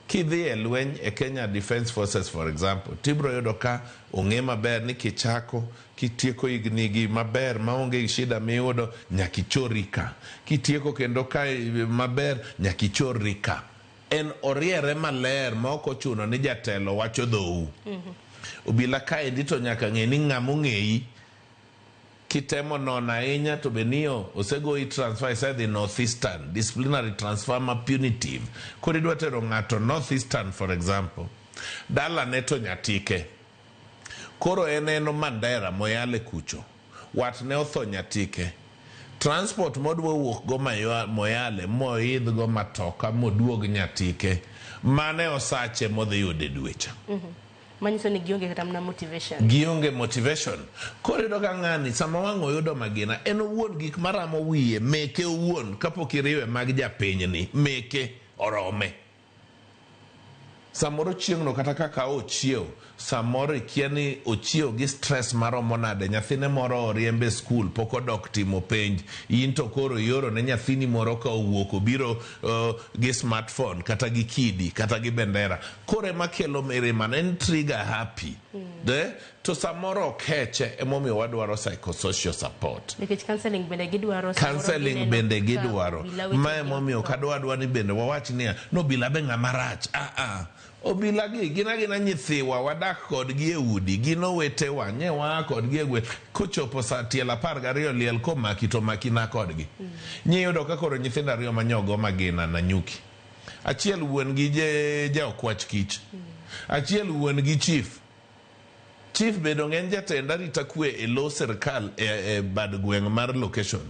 Kidhi e lweny e Kenya Defence Forces for example, tibro yudo ka ong'e maber ni kichako, kitieko higni gi maber maonge shida miyudo, nyaka ichorri ka. Kitieko kendo kae maber, nyaka ichorri ka. En oriere maler ma ok ochuno ni jatelo wacho dhou. Obila kaendi to nyaka ng'e ni ng'ama ong'eyi kitemo nono ahinya to be niyo osegoyi transfer isedhi North Eastern, disciplinary transfer ma punitive. Koro idwa tero ng'ato North Eastern for example, dalane to Nyatike. Koro en en Mandera Moyale kucho. Watne otho Nyatike. Transport modwa wuok go Moyale moidh go matoka moduog Nyatike, mane osache modhi yudo e dwe cha. Manyiso ni gionge kata mana motivation. Gionge motivation. Koro iyudo ka ng'ani sama wang' oyudo magina, en owuon gik maramo wiye meke owuon kapok iriwe mag japinyni meke orome. Samoro chieng'no kata kaka ochiew, samoro ikia ni ochiew gi stress maromo nade, nyathine moro oriemb e skul pok odok timo penj, in to koro ioro ne nyathini moro ka owuok obiro gi smartphone kata gi kidi kata gi bendera. Koro ema kelo mirima, en trigger happy. De? To samoro okeche, emomiyo wadwaro psychosocial support. Nikech counseling bende gidwaro. Counseling bende gidwaro. Ma emomiyo kadwadwa ni bende wawach niya, no obila be ng'ama rach. Ah ah. Obila gi gin agina nyithiwa, wadak kodgi e udi, gin owetewa, nye waa kodgi e gweng'. Kochopo saa tielo 12 liel komaki to maki na kodgi. Nyiyudo ka koro nyithindo ariyo manyogo magina Nanyuki. Achiel wuon gi ja okwach kich. Achiel wuon gi chief. Chief bedo ng'en jatend arita kwe e lo sirkal e bad gweng' mar location.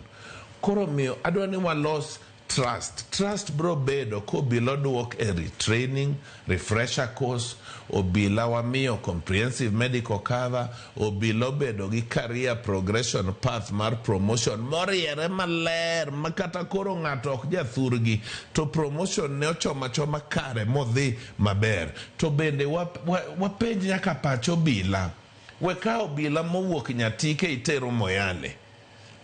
Koro miyo adwa ni walos trust. Trust bro bedo kobila oduok e retraining, refresher course, obila wamiyo comprehensive medical cover, obila obedo gi career progression path mar promotion moriere maler ma kata koro ng'ato ok jathurgi to promotion ne ochomo achoma kare modhi maber. To bende wapenj nyaka pach obila. We ka obila mowuok Nyatike itero Moyale.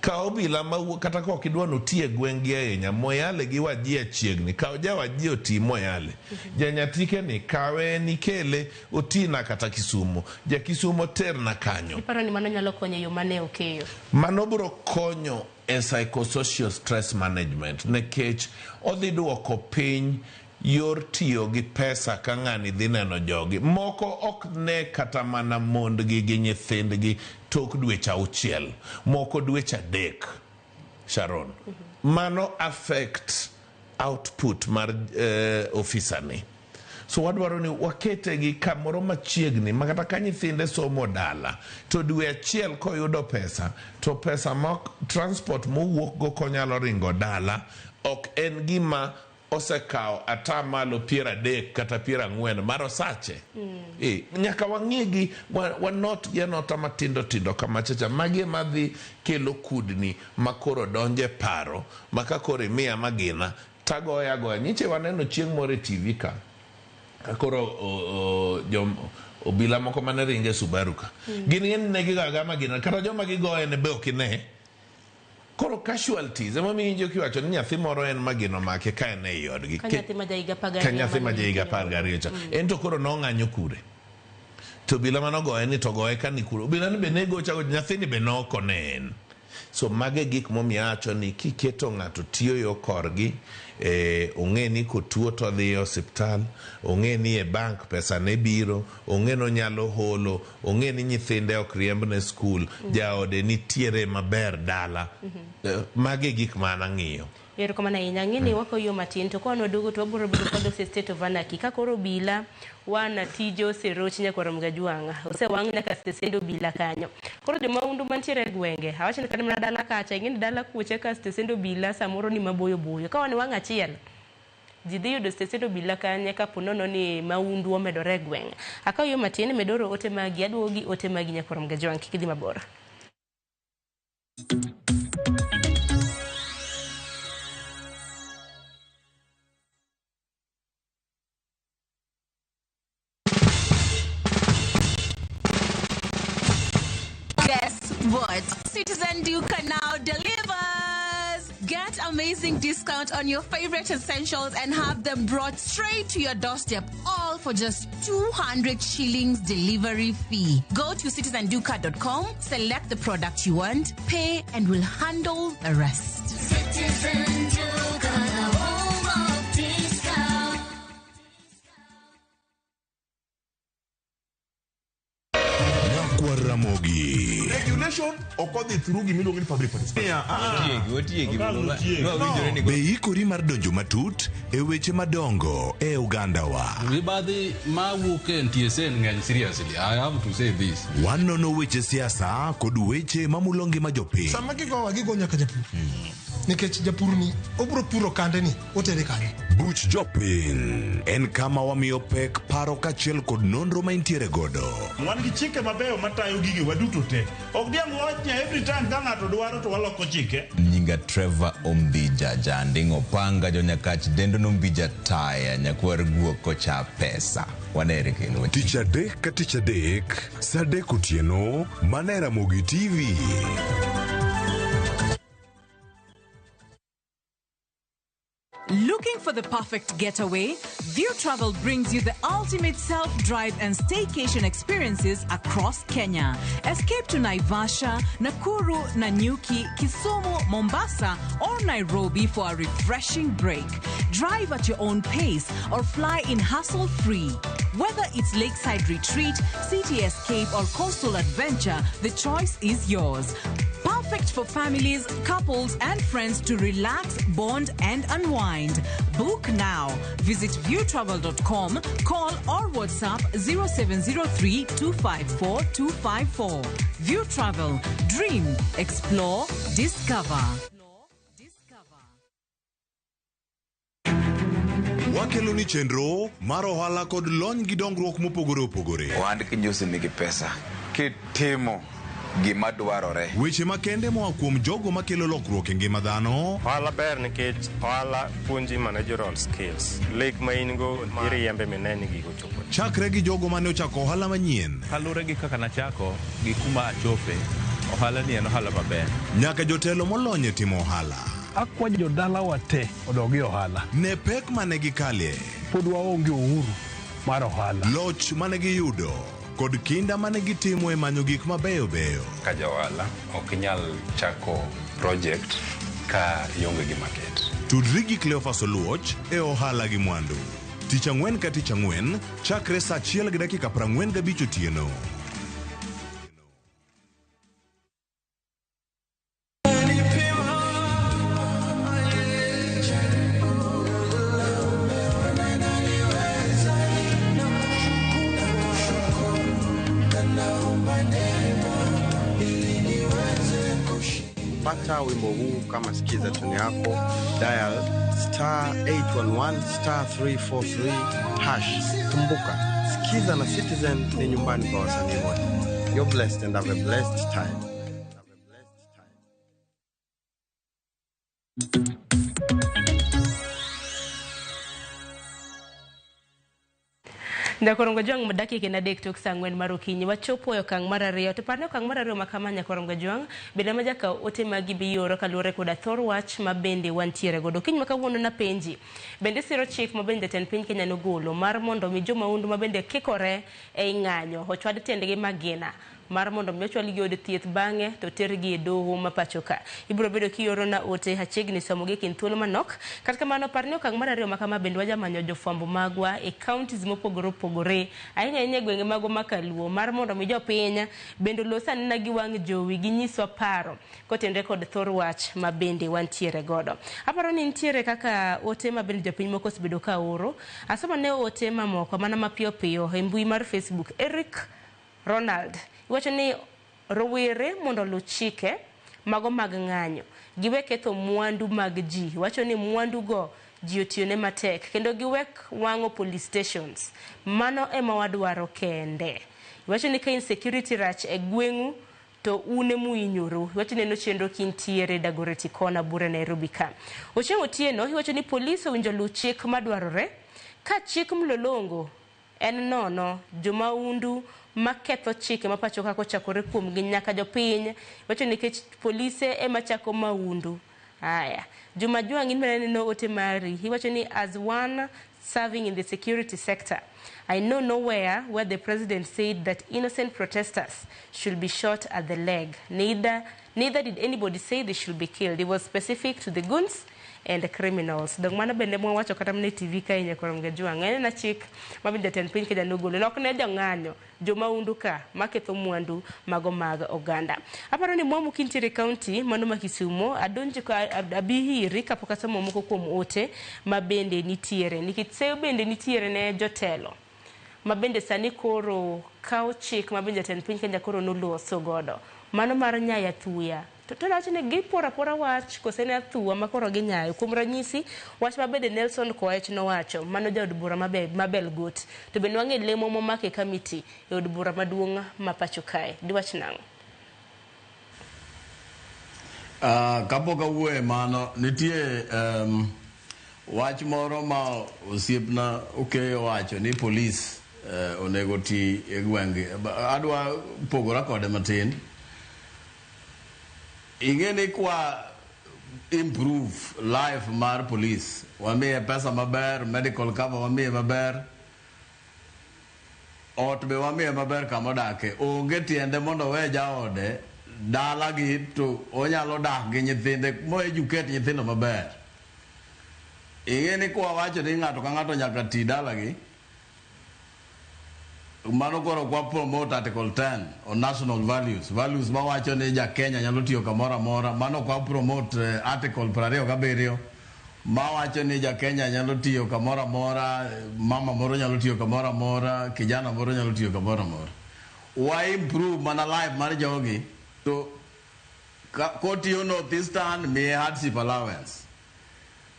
Kaw obila mawuok kata ka ok idwa ni oti e gweng' gi ahinya, Moyale gi Wajir chiegni. Kaw ja Wajir oti Moyale. Ja Nyatike ni kawe en ikele otina kata Kisumu. Ja Kisumo terna kanyo. Iparo ni mano nyalo konyo e yo mane okeyo? Mano biro konyo e psychosocial stress management nikech odhi duoko piny yor tiyo gi pesa ka ng'ani dhi neno jogi. Moko ok ne kata mana mondgi gi nyithindgi tok dweche 6, moko dweche 3, Sharon. Mano affect output mar ofisa ni. So wadwaro ni wakete gi kamoro machiegni ma kata ka nyithinde somo dala to dwe achiel koyudo pesa to pesa ma transport mowuok go konyalo ringo dala ok en gima osekawo atamalo 30 kata 40 mar osache. Nyaka wang'igi, wanot gi anota matindo tindo kamachacha. Magi ema dhi kelo kudni makoro donje paro ma ka koro imiya magina tagoya agoya. Nyiche waneno chieng' moro e TV ka koro obila moko mane ringe Subaru ka. Gin ng'eny ne gigoyo agoya magina kata joma gigoye ne be ok ine. Koro casualties ema miyo iwinjo kiwacho ni nyathi moro en magina omake ka en ei odgi. Ka nyathi ma jahiga 12. Ka nyathi ma jahiga 12 cha. En to koro nong'anyo kure. To obila manogoye ni to goye ka ni kure. Obila ni be ne gocha gocha nyathini be nok onen. So mage gik momiyo awacho ni kiketo ng'ato tiyo yo korgi, ong'e ni kotuo to odhi e osiptal, ong'e ni e bank pesa ne biro, ong'e ni onyalo holo, ong'e ni nyithinde ok riembne skul, jaode nitiere maber dala. Mage gik ma an ang'iyo. Erokamano ahinya. Ang'e ni wakoyo matin to ka waduogo to wabiro bedo kod state of anarchy. Ka koro obila wana tije oseroch nyakwar Mgajwang', osewang' nyaka stesend obila kanyo. Koro jomahundu mantiere e gwenge, awacho ni kata mana dala kacha, ing'e ni dala kucha ka stesend obila samoro ni maboyo boyo. Ka wan wang' achiel, ji dhi yudo stesend obila kanye kapo nono ni mahundu omedore e gweng'. Akawo yo matin, medoro ote magi, aduogo gi ote magi nyakwar Mgajwang', kik idhi mabor. Guess what? Citizen Duka now delivers! Get amazing discount on your favorite essentials and have them brought straight to your doorstep, all for just 200 shillings delivery fee. Go to citizenduka.com, select the product you want, pay, and we'll handle the rest. Citizen Duka, the home of discount. Ramogi. Regulation ok odhi through gimiluongo ni public participation. Be ikori mar donjo matut e weche madongo e ogandawa. Mibadhi mawuok e NTSA ng'eny seriously. I have to say this. Wanono weche siasa kod weche mamulo ngima jopiny. Sama gigowa gigo nyaka japur nikech japur ni obro puro kande ni otere kanye. Buch jopiny en kama wamiyo pek paro kaachiel kod nonro ma intiere godo. Wan gi chike mabeyo matayo gigewa duto te. Ok diang' wach ni every time ka ng'ato dwaro to waloko chike. Nyinga Trevor Ombija Janding Opanga Jonyakach Dendo Nombija Taya Nyakwar Guok Kocha Pesa. Wanere kendo. Tich adek ka tich adek, saa adek otieno, mana e Ramogi TV. Looking for the perfect getaway? View Travel brings you the ultimate self-drive and staycation experiences across Kenya. Escape to Naivasha, Nakuru, Nanyuki, Kisumu, Mombasa, or Nairobi for a refreshing break. Drive at your own pace or fly in hassle-free. Whether it's lakeside retreat, city escape, or coastal adventure, the choice is yours. Perfect for families, couples, and friends to relax, bond, and unwind. Book now. Visit viewtravel.com, call or WhatsApp 0703 254 254. View Travel. Dream, explore, discover. Wakelo ni chenro mar ohala kod lony gi dongruok mopogore opogore. Ohand kinyosi nigi pesa kitimo gima dwarore. Weche makende moa kuom jogo makelo lokruok e ngima dhano. Ohala ber nikech ohala puonji managerial skills. Lek ma in go iriembe mine ni gigo chopo. Chakre gi jogo mane ochako ohala manyien. Kaluwore gi kaka nachako gi kuma achope, ohala ni en ohala maber. Nyaka jotelo molony e timo ohala. Akwa jodalawa te odog e ohala. Ne pek mane gikalie. Pod waonge uhuru mar ohala. Loch mane giyudo kod kinda mane gitimo e manyo gik mabeyo beyo. Ka ja ohala ok inyal chako project ka ionge gi market. Tudri gi Cleophas Oluoch e ohala gi mwandu. Tich ang'wen ka tich ang'wen chakre saa 1:45 otieno. Pata wimbo huu kama sikiza tune yako, dial star 811 star 343 hash. Kumbuka, Sikiza na Citizen ni nyumbani kwa wasanii wote. You're blessed and have a blessed time. Nyakorongo Jwang' dakika en adek tok saa ang'wen mar okinyi wachopo e okang' mar ariyo to parne okang' mar ariyo ma kama Nyakorongo Jwang' bende ma jakaw ote magi biyoro kaluwore koda thor wach ma bende wantiere godo okinyi ma kawuono napenji bende siro chik ma bende jatend piny Kenya nogolo mar mondo mi jomahundu ma bende kikore ei ng'anyo ochwad tiendgi magina mar mondo mi ochwalgi od thieth bang'e to tergi e doho ma pacho ka. Ibiro bedo kioro na ote achiegni somo gi kind thuolo manok. Kata kamano par ni okang' mar ariyo ma kama bende wajamanyo jofwambo magwa e counties mopogore opogore ahinya ahinya e gwenge magwa ma kaluo mar mondo mi jopiny bende olos anena gi wang' jowi ginyiswa paro kotenre kod thor wach ma bende wantiere godo. Aparo ni nitiere kaka ote ma bende jopiny moko osebedo ka oro. Asomo ne ote mamoko mana mapiyo piyo e mbui mar Facebook. Eric Ronald iwacho ni rowere mondo oluw chike mago mag ng'anyo giwe ketho mwandu mag ji. Iwacho ni mwandu go ji otiyone matek kendo giwek wang'o police stations. Mano ema wadwaro kende. Iwacho ni ka insecurity rach e gweng'u to un emuhinyoru. Iwacho ni en chenro kintiere Dagoretti Corner Bura Nairobi ka. Ochieng' Otieno iwacho ni polis owinjo luw chik madwarore ka chik mlolongo en nono jomahundu maketho chike ma pacho ka kochakore kuomgi nyaka jopiny. Iwacho nikech polise ema chako mahundu. Haya, Juma Jwang' in bende aneno ote mari. Iwacho ni as one serving in the security sector, I know nowhere where the president said that innocent protesters should be shot at the leg. Neither did anybody say they should be killed. It was specific to the goons and criminals. Dong mano bende mwawacho kata mana e TV kae nyakwar Mgajwang'. En ena chik ma bende jatend piny Kenya nogolo. Ne ok ne jong'anyo, jomahundu ka maketho mwandu mago mag oganda. Aparo ni mwamu kintiere e kaunti mano ma Kisumo, adonjo ka abi iri kapok asomo moko kuom ote ma bende nitiere. Nikech seyo bende nitiere ne jotelo ma bende sani koro kawo chik ma bende jatend piny Kenya koro noloso godo. Mano mar nyayo athuya. To nawacho ni giporo apora wach kose ne athuwa ma koro ginyayo. Kuom ranyisi, wach ma bende Nelson Koech nowacho, mano jaod bura ma Belgut. To bende wang'e lemo momako e kamiti e od bura maduong' ma pacho kae. Diwach nang'o? Kapok awuoyo e mano, nitie wach moro ma osiepna Okeyo wacho ni polis onego ti e gwenge. Adwa pogora kode matin. Ing'e ni kwa improve life mar police, wamiye pesa maber, medical cover wamiye maber, ot be wamiye maber kama odake. Onge tiende mondo owe jaode dalagi to onyalo dak gi nyithinde mo educate nyithindo maber. Ing'e ni kwa wacho ni ng'ato ka ng'ato nyaka ti dalagi, mano koro kwa promote Article 10 on national values, values mawacho ni ja Kenya nyalo tiyo kamoro amora. Mano kwa promote Article 27 mawacho ni ja Kenya nyalo tiyo kamoro amora, mama moro nyalo tiyo kamoro amora, kijana moro nyalo tiyo kamoro amora. Wa improve mana life mar jogi to kotiyo North Eastern miye hardship allowance,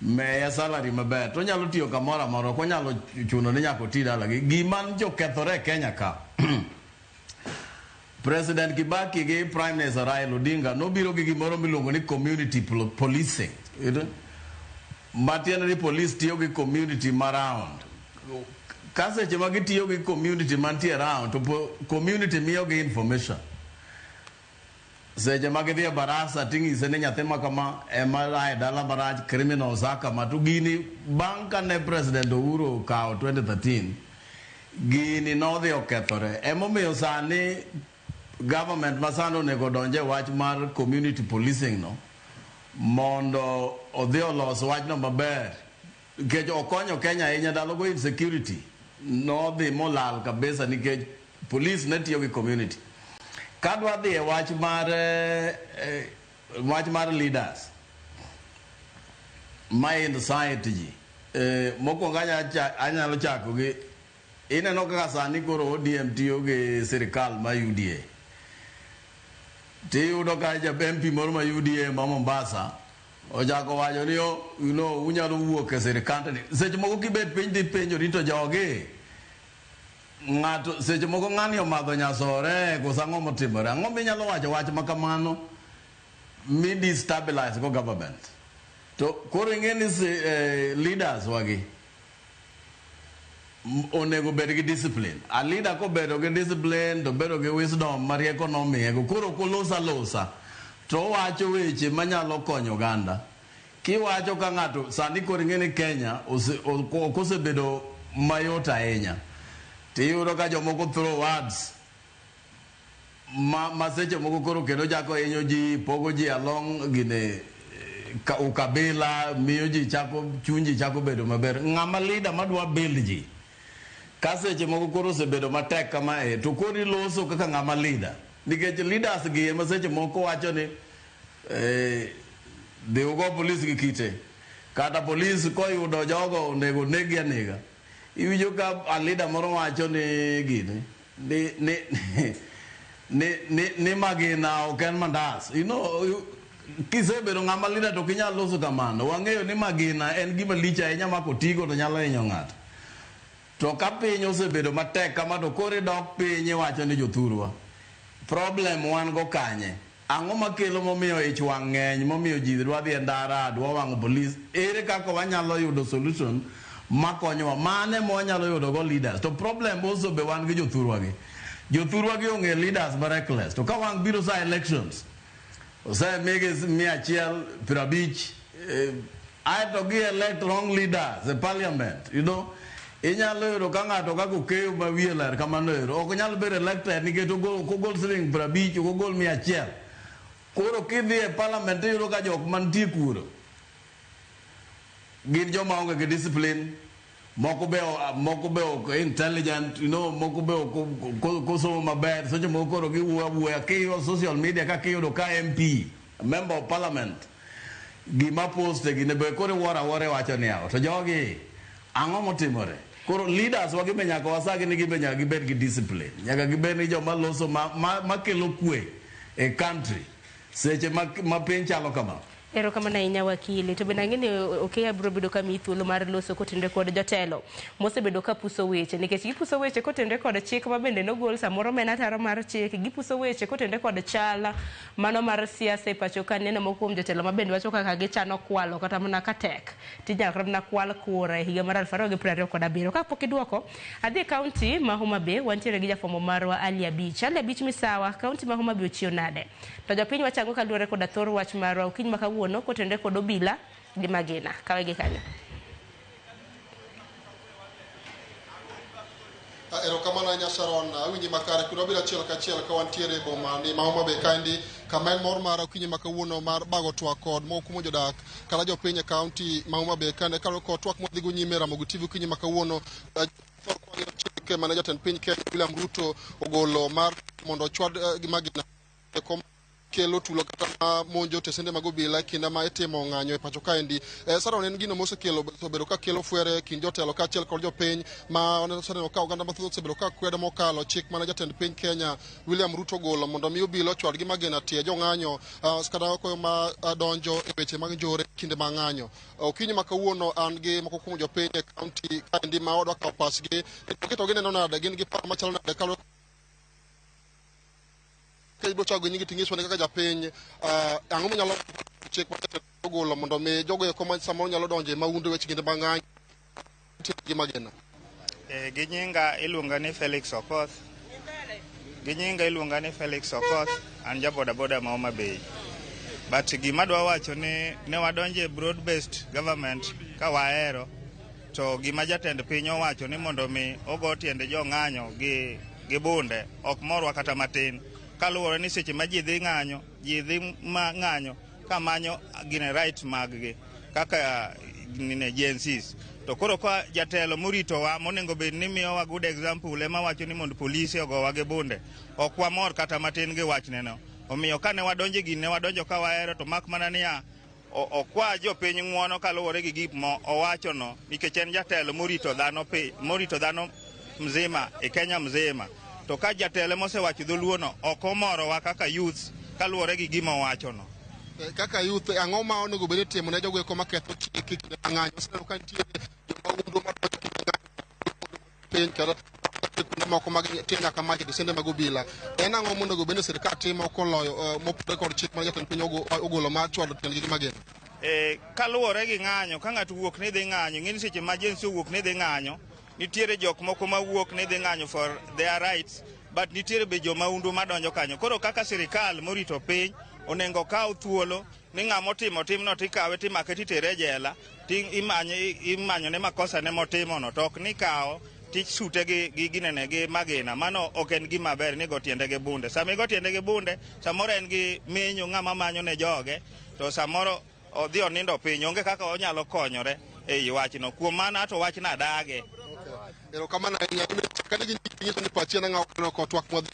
miye salary maber, to onyalo tiyo kamoro amora, ok onyalo chuno ni nyaka oti dalagi. Gima njo kethore e Kenya ka, President Kibaki gi Prime Minister Raila Odinga nobiro gi gimoro miluongo ni community policing. Matiende ni police tiyo gi community ma round. Ka seche ma gitiyo gi community mantie round, to community miyogi information. Seche ma gidhi e barasa ting'ise ni nyathi ma kama ema a e dala marach, criminals a kama. To gini bang' kane President Uhuru okawo 2013, gini nodhi okethore. Emomiyo sani government ma sani onego donje wach mar community policing no mondo odhi olos wachno maber nikech okonyo Kenya ahinya ndalogo. Insecurity nodhi molal kabisa nikech police ne tiyo gi community. Kadwa dhi e wach mar leaders ma incite ji, mokwongo anyalo chako gi ineno kaka sani koro ODM tiyo gi sirikal ma UDA, tiyudo ka ja MP moro ma UDA ma Mombasa ochako wacho ni oh, unyalo wuok e sirikand ni. Seche moko kibet piny tipenjori to jogi ng'ato seche moko ng'ani omadho nyasore koso ang'o motimore? Ang'o minyalo wacho wach ma kamano mi destabilize go government? To koro ing'e ni leaders wagi onego bed gi discipline. A leader kobedo gi discipline to bedo gi wisdom ma rieko nomiyego, koro ok olos alosa to owacho weche manyalo konyo oganda. Kiwacho ka ng'ato sani koro ing'e ni Kenya ok osebedo mayot ahinya, tiyudo ka jomoko throw words ma seche moko koro kendo chako hinyo ji, pogo ji along gine ukabila, miyo ji chako chuny ji chako bedo maber. Ng'ama leader madwa build ji ka seche moko koro osebedo matek kamae to koro iloso kaka ng'ama leader, nikech leaders gi ema seche moko wacho ni dhi ugo polis gi kite, kata polis koyudo jogo onego neggi anega. Iwinjo ka a leader moro wacho ni gini ni magina ok en mandas. Kisebedo ng'ama leader to ok inyal loso kamano. Wang'eyo ni magina en gima lich ahinya ma kotigo to nyalo hinyo ng'ato. To ka piny osebedo matek kama to koro idok piny iwacho ni jothurwa, problem wan go kanye? Ang'o makelo momiyo ich wang' ng'eny, momiyo ji dwa dhi e ndara, dwa wang'o polis? Ere kaka wanyalo yudo solution makonyowa? Mane ma wanyalo yudo go leaders? To problem also be wan gi jothurwa gi. Jothurwa gi ong'e leaders ma reckless. To ka wang' biro sa elections, Osemigi 150, aeto gi elect wrong leaders e parliament. Inyalo yudo ka ng'ato kaka Okeyo ma wiye ler kamano ero ok nyal bedo elected nikech ok ogol siling 50, ok ogol 100. Koro kidhi e parliament iyudo ka jok mantie kuro gin joma onge gi discipline, moko be ok intelligent, moko be ok kosomo maber. Seche moko koro giwuoyo awuoya kiyudo social media kaka iyudo ka MP, member of parliament, gima poste gine be koro iwuoro awuora, iwacho niya, to jogi ang'o motimore? Koro leaders wa gibe nyaka wasagi ni gibe nyaka gibed gi discipline, nyaka gibed ni joma loso ma kelo kwe e country seche ma piny chalo kama. Erokamano ahinya, wakili. To bende ang'e ni Okeya biro bedo ka miyi thuolo mar loso kotenore kod jotelo mosebedo ka puso weche, nikech gipuso weche kotenore kod chik ma bende nogol samoro ma en ataro mar chik. Gipuso weche kotenore kod chal mano mar siasa e pacho ka. Neno moko kuom jotelo ma bende wacho kaka gichano kwalo kata mana ka tek tinyalo kata mana kwal kura e higa mar 2027. Kapok iduoko, adhi e kaunti ma Homa Bay, wantiere gi jafwambo marwa Ali Abich. Ali Abich, misawa, kaunti ma Homa Bay ochiew nade? To jopiny wachango kaluwore koda thor wach marwa okinyi ma kawuono kotenore kod obila gi magina. Kawe gi kanyo. Erokamano ahinya, Sharon. Awinji makare kendo wabiro achiel kachiel ka wantiere e boma ni ma Homa Bay kaendi, kama en mor mar okinyi ma kawuono mar bago twak kod moko kuom jodak kata jopiny e kaunti ma Homa Bay kaendi, kaluwore kod twak mwadhi go nyime Ramogi TV okinyi ma kawuono. Kwang'iyo chik mane jatend piny Kenya William Ruto ogolo mar mondo ochwad gi magina kom kelo tulo kata ma monjo tesende mag obila e kinde ma itimo ng'anyo e pacho kaendi. Sharon, en gino mosekelo osebedo ka kelo fwere e kind jotelo kaachiel kod jopiny, ma oseneno ka oganda mathoth osebedo ka kwedo mokalo chik mane jatend piny Kenya William Ruto ogolo mondo mi obila ochwad gi magina tie jong'anyo, kata koyo ma donjo e weche mag njore kinde mag ng'anyo. Okinyi ma kawuono an gi moko kuom jopiny e kaunti kaendi ma wadwa kawo pachgi to gineno nade, gin gi paro machalo nade kaluwore ka ibiro chako gi nyingi ting'iswa ni kaka japiny, ang'o minyalo chik ma jatend ogolo mondo mi jogo eko ma samoro nyalo donjo e mahundu weche kinde mag ng'anyo gi magina. Gi nyinga iluonga ni Felix Okoth. Gi nyinga iluonga ni Felix Okoth, an ja bodaboda ma Homa Bay. But gima dwa wacho ni ne wadonjo e broad based government ka wahero, to gima jatend piny owacho ni mondo mi ogo tiende jong'anyo gi bunde ok morwa kata matin, kaluwore ni seche ma ji dhi ng'anyo, ji dhi ma ng'anyo ka manyo gine right mag-gi kaka nine Gen Zs. To koro ka jatelo moritowa monego bed ni miyowa good example ema wacho ni mondo polise ogowa gi bunde, ok wamor kata matin gi wachneno. Omiyo kane wadonjo e gini, ne wadonjo ka wahero, to mak mana niya, okwa jopiny ng'uono kaluwore gi gik mo owachono, nikech en jatelo morito dhano morito dhano mzima e Kenya mzima. To ka jatelo mosewacho dholuono ok omorowa kaka youths kaluwore gi gima owachono. Kaka youth, ang'o ma onego bed ni itimo ne jogo eko maketho chik e kinde mag ng'anyo? Oseneno ka nitiere jomahundu madonjo kinde ng'anyo piny kata kuonde moko mag tie nyaka mach e tesende mag obila. En ang'o monego bed ni sirikal timo koloyo mopogore kod chik ma jatend piny ogolo mar chwado tiendgi gi magina? Kaluwore gi ng'anyo, ka ng'ato wuok ni dhi ng'anyo, ing'e ni seche ma Gen Z owuok ni dhi ng'anyo, nitiere jok moko mawuok ni dhi ng'anyo for their rights, but nitiere be jomahundu madonjo kanyo. Koro kaka sirikal morito piny onego kaw thuolo ni ng'ama otimo timno tikawe, timake, titere e jela, ti imanye imanyone makosa ne motimono, to ok ni kawo tisute gi ginene gi magina. Mano ok en gima ber ni go tiende gi bunde. Sama igo tiende gi bunde, samoro en gi menyo ng'ama manyo ne joge, to samoro odhi onindo piny, onge kaka onyalo konyore ei wachno. Kuom mano ato wachno adage. Erokamano ahinya. Chakane gi nyingi, nyiso ni pachi en ang'o kaneno kod twak mwadhi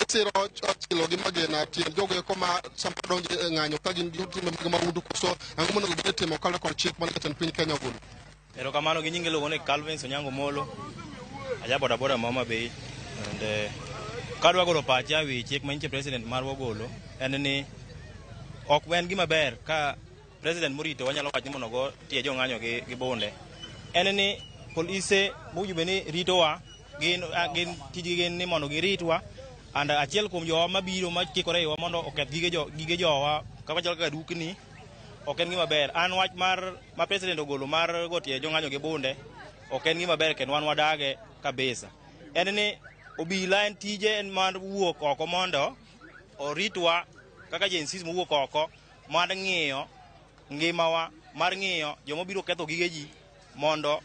isiro chilo gi magina tiend jogo eko ma sama donjo e ng'anyo ka gin gi timbe mag mahundu, koso ang'o monego bed ni itimo kaluwore kod chik mane jatend piny Kenya ogolo? Erokamano. Gi nyinge iluongo ni Calvin Onyango Molo, aja bodaboda ma Homa Bay. And kadwa golo pacha ewi chik ma nyiche president marwa ogolo, en ni ok en gima ber ka president morito wanyalo wacho ni mondo ogo tie jong'anyo gi bunde. En ni polise mowinjo bed ni ritowa gin tijgi gin ni mondo giritwa, and achiel kuom jowa mabiro makikore iwa mondo oketh gige jowa kaka chal kaka dukni ok en gima ber. An wach mar ma president ogolo mar go tie jong'anyo gi bunde ok en gima ber, kendo wan wadage kabisa. En ni obila en tije en mar wuok oko mondo oritwa. kaka Gen Z mowuok oko mar ng'iyo ngimawa, mar ng'iyo joma biro ketho gige ji mondo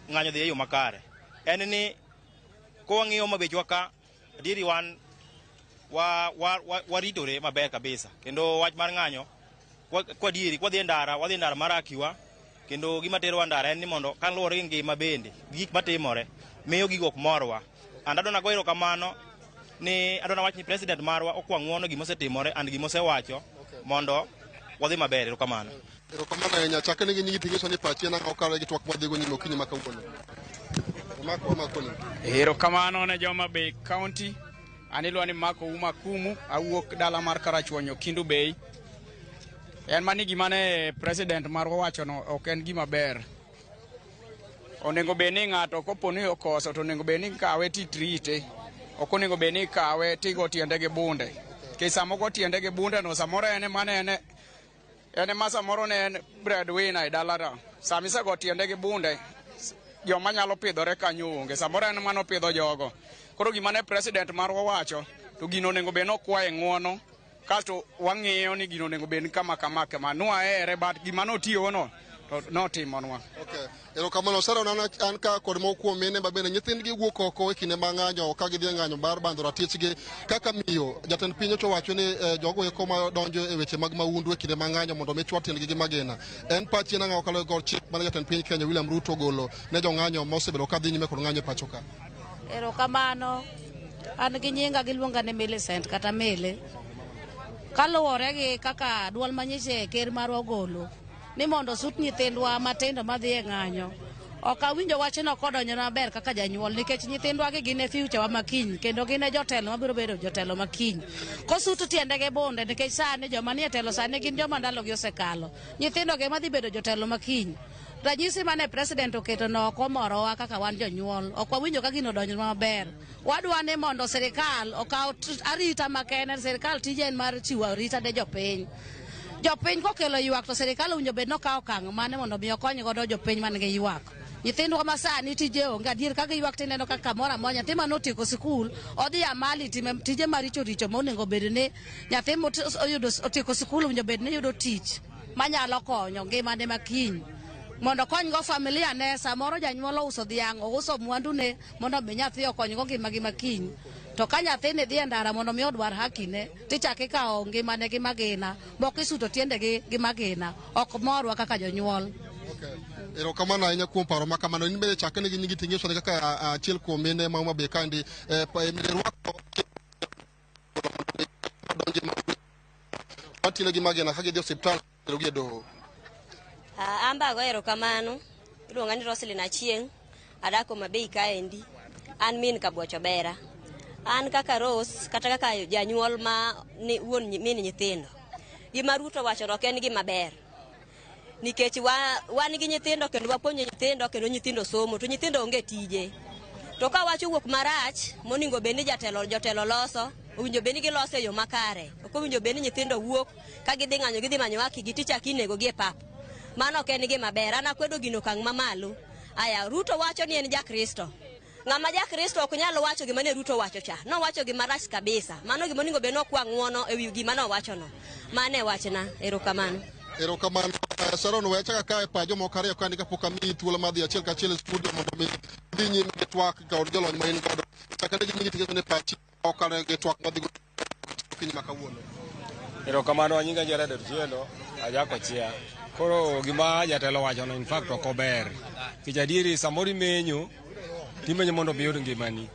ng'anyo odhi e yo makare. En ni kowang'iyo mabechwa ka, adieri wan waritore maber kabisa. Kendo wach mar ng'anyo, kwa dieri, kwadhi e ndara, wadhi e ndara mar akiwa, kendo gima terowa ndara en ni mondo kaluwore gi ngima bende, gik matimore, miyo gigo ok morwa. And adwa nago erokamano ni adwa nawach ni president marwa okwa ng'uono gima osetimore and gima osewacho mondo wadhi maber. Erokamano. Erokamano ahinya. Chakre nigi nyingi ting'iso ni pachi en ang'o kaluwore gi twak mwadhigo nyime okinyi ma kawuono. Omako omako ni. Erokamano ne joma Bay County. An iluonga ni Marko Uma Kumu, awuok dala mar Karachuonyo, Kendu Bay. En mani gima ne president marwa owachono ok en gima ber. Onego bed ni ng'ato kopo ni okoso to onego bed ni ikawe titrite. Ok onego bed ni ikawe tigo tiende gi bunde. Nikech sama ogo tiende gi bunde no samoro en ema ne en ema samoro ne en breadwinner e dalano. Sama isego tiende gi bunde, joma nyalo pidhore kanyo onge. Samoro en ema nopidho jogo. Koro gima ne president marwa owacho, to gino onego bed ni okwaye ng'uono, kasto wang'iyo ni gino onego bed ni kama kama kama. Nwahere but gima notiyogo no to notimonwa. Okay. Erokamano. Sharon, an ka kod moko kuom mine ma bende nyithindgi wuok oko e kinde ma ng'anyo ka gidhi e ng'anyo mar bandho ratichgi. Kaka miyo, jatend piny ocho wacho ni jogo eko ma donjo e weche mag mahundu e kinde ma ng'anyo mondo mi chwad tiendgi gi magina. En pachi en ang'o kaluwore kod chik mane jatend piny Kenya William Ruto ogolo ne jong'anyo mosebedo ka dhi nyime kod ng'anyo e pacho ka? Erokamano. An gi nyinga giluonga ni Millicent kata Mele. Kaluwore gi kaka duol manyiche ker marwa ogolo ni mondo osut nyithindwa matindo madhi e ng'anyo. Ok awinjo wachno kodonjona maber kaka janyuol nikech nyithindwa gi gin e future wa makiny kendo gin e jotelo mabiro bedo jotelo makiny. Kosut tiende gi bunde nikech sani joma nie telo sani gin joma ndalogi osekalo. Nyithindo gi ema dhi bedo jotelo makiny. Ranyisi mane president oketo no ok omorowa kaka wan jonyuol. Ok wawinjo ka gino odonjonwa maber. Wadwa ni mondo sirikal okaw arita makende. Sirikal tije en mar chiwo arita ne jopiny. Jopiny kokelo ywak to sirikal owinjo bed ni okawo okang' mane mondo mi okony godo jopiny man gi ywak. Nyithindwa ma sani tije onge adier ka giywak tineno ka kamoro amora nyathi mane otieko sikul odhi amali time tije maricho richo monego bed ni nyathi moyudo otieko sikul owinjo bed ni yudo tich manyalo konyo ngimane makiny mondo okonygo familia ne. Samoro janyuol ouso dhiang', ouso mwandune mondo mi nyathi okonygo ngimagi makiny. To ka nyathini dhi e ndara mondo mi odwar hakine, tichako ikawo ngimane gi magina, moko isuto tiendegi gi magina. Ok morwa kaka jonyuol. Okay. Erokamano ahinya kuom paro ma kamano. In bende chakre nigi nyingi ting'iso ni kaka achiel kuom mine ma Homa Bay kaendi rwako donje matindo gi magina ka gidhi osiptal terogi e doho. An be ago erokamano. Iluonga ni Roselyn Achieng'. Adak Homa Bay kaendi. An min Kabuoch Obera. An kaka Rose kata kaka janyuol ma ni wuon min nyithindo. Gima Ruto wacho ok en gima ber. Nikech wan gi nyithindo kendo wapuonjo nyithindo kendo nyithindo somo to nyithindo onge tije. To ka wach owuok marach monego bed ni jatelo jotelo loso, owinjo bed ni giloso e yo makare. Ok owinjo bed ni nyithindo wuok ka gidhi ng'anyo gidhi manyo haki gi tichak inego gi e pap. Mano ok en gima ber. An akwedo gino okang' mamalo. Aya, Ruto wacho ni en ja-Kristo. Ng'ama ja-Kristo ok nyal wacho gima ne Ruto wacho cha. Nowacho gima rach kabisa. Mano gima onego bed ni okwa ng'uono ewi gima nowachono. Mano e wachna. Erokamano. Erokamano. Sharon, we achaka kae pa jomoko ariyo kaendi kapok amiyi thuolo mar dhi achiel kachiel e studio mondo mi dhi nyime gi twak kod jolony ma in godo. Chakre gi nyingi ting'iso ni pachi okalo gi twak madhi go okinyi ma kawuono. Erokamano, nyinga Jared Otieno, ajakochia. Koro gima jatelo wachono in fact ok ober. Nikech adieri samoro imenyo, timenyo mondo mi iyud ngimani.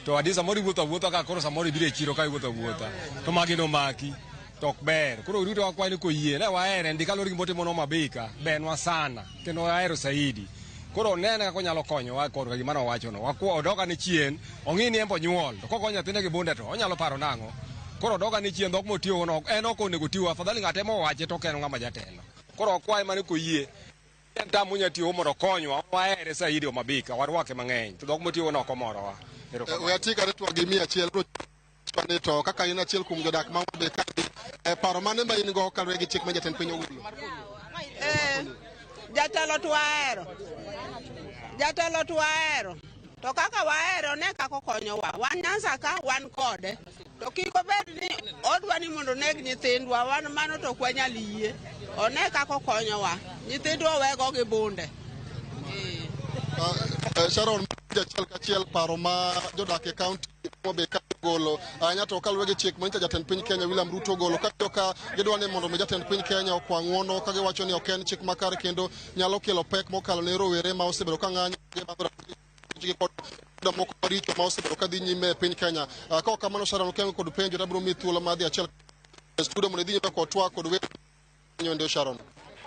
To adi samoro iwuotho awuotha ka koro samoro ibiro e chiro ka iwuotho awuotha. To magina omaki. To ok ber. Koro Ruto wakwayo ni koyie, ne wahere ndi kaluwore gi gima otimo Homa Bay ka, bernwa sana. Kendo wahero saidi. Koro onene kaka onyalo konyowa korka gima nowachono. Wakwa odog ane chien, ong'i ni en be onyuol. To kogo nyathine gi bunde to onyalo paro nang'o? Koro odog ane chien dhok motiyogo no en ok onego otigo. Afadhali ng'ate mowache to ok en ng'ama jatelo. Koro wakwaye mana koyie. En tam monya tiyogo mondo okonywa. Wahere saidi Homa Bay ka, warwake mang'eny. To dhok motiyogo no ok omorowa. We ati kare twak gi miyo achiel ni to kaka in achiel kuom jodak ma Homa Bay kaendi, paro mane ma in go kaluwore gi chik ma jatend piny ogolo? Jatelo to wahero. Jatelo to wahero. To kaka wahero ne kaka okonyowa. Wan Nyanza ka wan kode. To kik obed ni odwa ni mondo oneg nyithindwa, wan mano to ok wanyal yie. One kaka okonyowa. Nyithindwa owego gi bunde. Sharon, achiel kachiel paro ma jodak e kaunti Homa Bay ka ogolo ahinya to kaluwore gi chik manyicha jatend piny Kenya William Ruto ogolo ka gidwa ni mondo mi jatend piny Kenya okwa ng'uono ka giwacho ni ok en chik makare kendo nyalo kelo pek mokalo ne rowere ma osebedo ka ng'anyo gi kod moko maricho ma osebedo ka dhi nyime e piny Kenya. Ka ok kamano Sharon Okengo kod penjo to abiro miyi thuolo mar dhi achiel e studio mondo idhi nyime kod twak kod weche Sharon.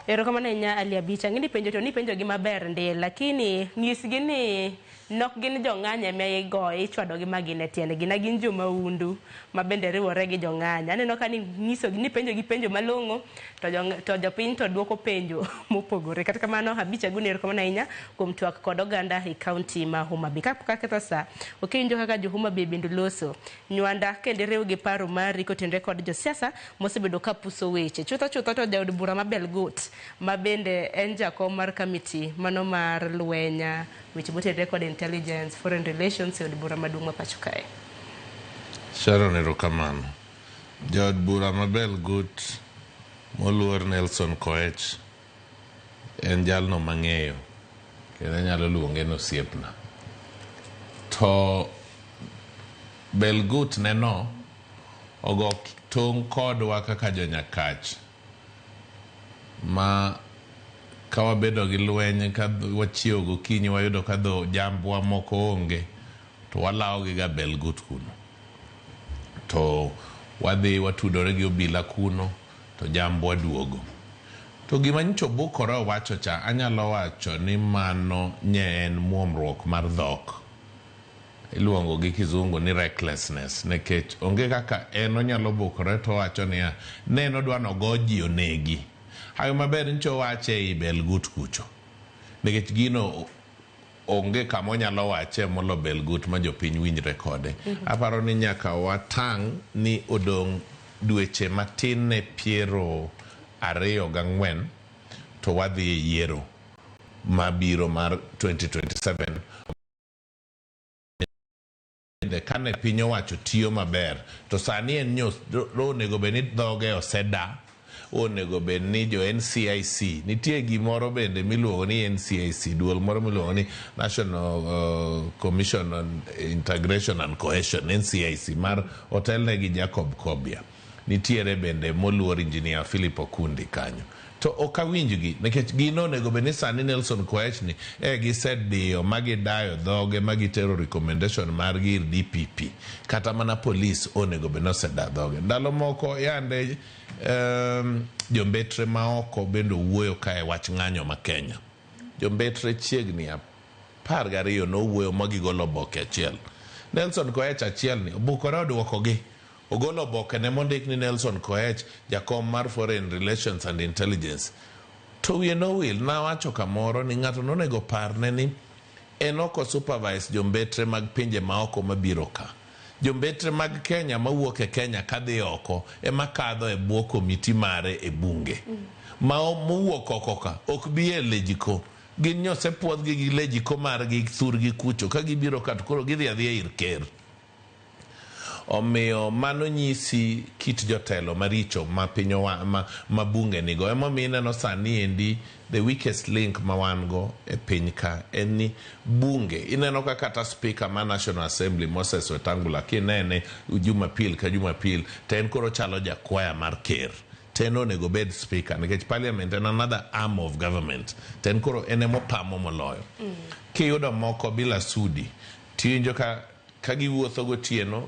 Erokamano ahinya Ali Abich. Ang'e ni penjo to nipenjo gi maber ndi, lakini nyisgi ni nok gin jong'anyo ema igo ichwado gi magina e tiendgi, na gin jomaundu ma bende riwore gi jong'anyo. Aneno ka ni nyiso ni penjo gi penjo malong'o to to jopiny to duoko penjo mopogore. Kata kamano Abich Aguni erokamano ahinya kuom twak kod oganda e kaunti ma Homa Bay. Kapok aketho sa, okiwinjo kaka jo Homa Bay bende loso. Nywanda kendo iriw gi paro mari kotenore kod josiasa mosebedo ka puso weche. Chutho chutho to jaod bura ma Belgut ma bende en jakom mar kamiti mano mar lweny weche motenore kod intelligence, foreign relations e od bura maduong' ma pacho kae. Sharon erokamano. Jaod bura ma Belgut moluor Nelson Koech en jalno mang'eyo kendo anyalo luonge ni osiepna. To Belgut neno ogo tong' kodwa kaka jonyakach ma ka wabedo gi lweny ka wachiewo gokinyi wayudo ka dho jambwa moko onge to walawo gi ga Belgut kuno. To wadhi watudore gi obila kuno to jambwa duogo. To gima nyocha obukore owacho cha anyalo wacho ni mano nye en muomruok mar dhok. Iluongo gi kizungu ni recklessness nikech onge kaka en onyalo bukore to owacho niya ne en odwa nogo ji onegi. Hayo maber nyocha owache ei Belgut kucho. Nikech gino onge kama onyalo wache molo Belgut ma jopiny winjre kode. Aparo ni nyaka watang' ni odong' dweche matin ne 24 to wadhi e yiero mabiro mar 2027. Kane piny owacho tiyo maber to sani en onego bed ni dhoge oseda, onego bed ni jo NCIC nitie gimoro bende miluongo ni NCIC, duol moro miluongo ni National Commission on Integration and Cohesion NCIC mar otelne gi Jacob Kobia. Nitiere bende moluor Engineer Philip Okundi kanyo. To ok awinjgi nikech gino onego bed ni sani Nelson Koech ni e gisediyo ma gidayo dhoge ma gitero recommendation margi ir DPP. Kata mana polis onego bed ni oseda dhoge. Ndalo moko yande jombetre maoko bende owuoyo kae wach ng'anyo ma Kenya. Jombetre chiegni 12 nowuoyo ma gigolo oboke achiel. Nelson Koech achiel ni obukore oduokogi. Ogolo oboke ne mondik ni Nelson Koech, jakom mar Foreign Relations and Intelligence. To wiye nowil, nawacho kamoro ni ng'ato nonego parne ni en ok supervise jombetre mag pinje maoko mabiro ka. Jombetre mag Kenya mawuok e Kenya kadhi oko ema kadho e bwo komiti mare e bunge. Ma mowuok oko ka ok bi e lejiko. Gin nyosepuodhgi gi lejiko margi thurgi kucho ka gibiro ka to koro gidhi adhiya ir ker. Omiyo mano nyisi kit jotelo maricho ma piny ma bunge nigo. Emomiyo ineno sani endi the weakest link ma wan go e piny ka en ni bunge. Ineno ka kata speaker ma National Assembly Moses Wetangula kinene Jumapil ka Jumapil to en koro chalo jakwaya mar ker. To en onego bed speaker nikech parliament en another arm of government. To en koro en emopamo moloyo. Kiyudo moko bila Sudi tiwinjo ka giwuotho gotieno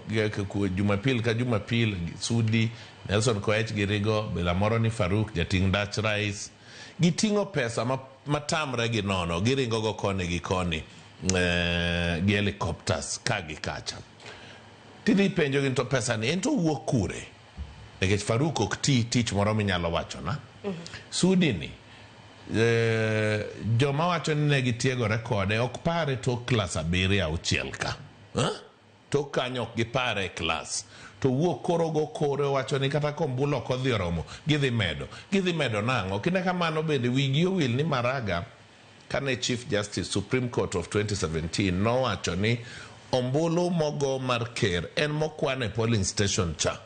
Jumapil ka Jumapil Sudi, Nelson Koech girigo, bila moro ni Faruk jating' ndach rais. Giting'o pesa matamre gi nono, giringo go koni gi koni gi helicopters ka gi kacha. Tidhi penjo gi to pesa ni en to wuok kure? Nikech Faruk ok ti tich moro minyalo wachona. Sudi ni joma wacho ni ne gitiegore kode ok pare tok klas 7 6 ka. Tok kanyo ok gipare e klas. To wuok koro go kore wacho ni kata kombulo ok odhi oromo, gidhi medo. Gidhi medo nang'o? Kinde kamano bende wigi owil ni Maraga kane Chief Justice Supreme Court of 2017 nowacho ni Ombulu mogo mar ker en mokwan e polling station cha.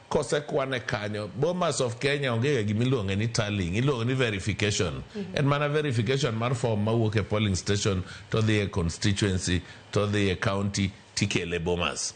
Kosekwane kanyo, Bomas of Kenya onge ga gimiluonge ni tallying, iluongo ni verification. En mana verification mar form mawuok e polling station to dhi e constituency to dhi e county tikele Bomas.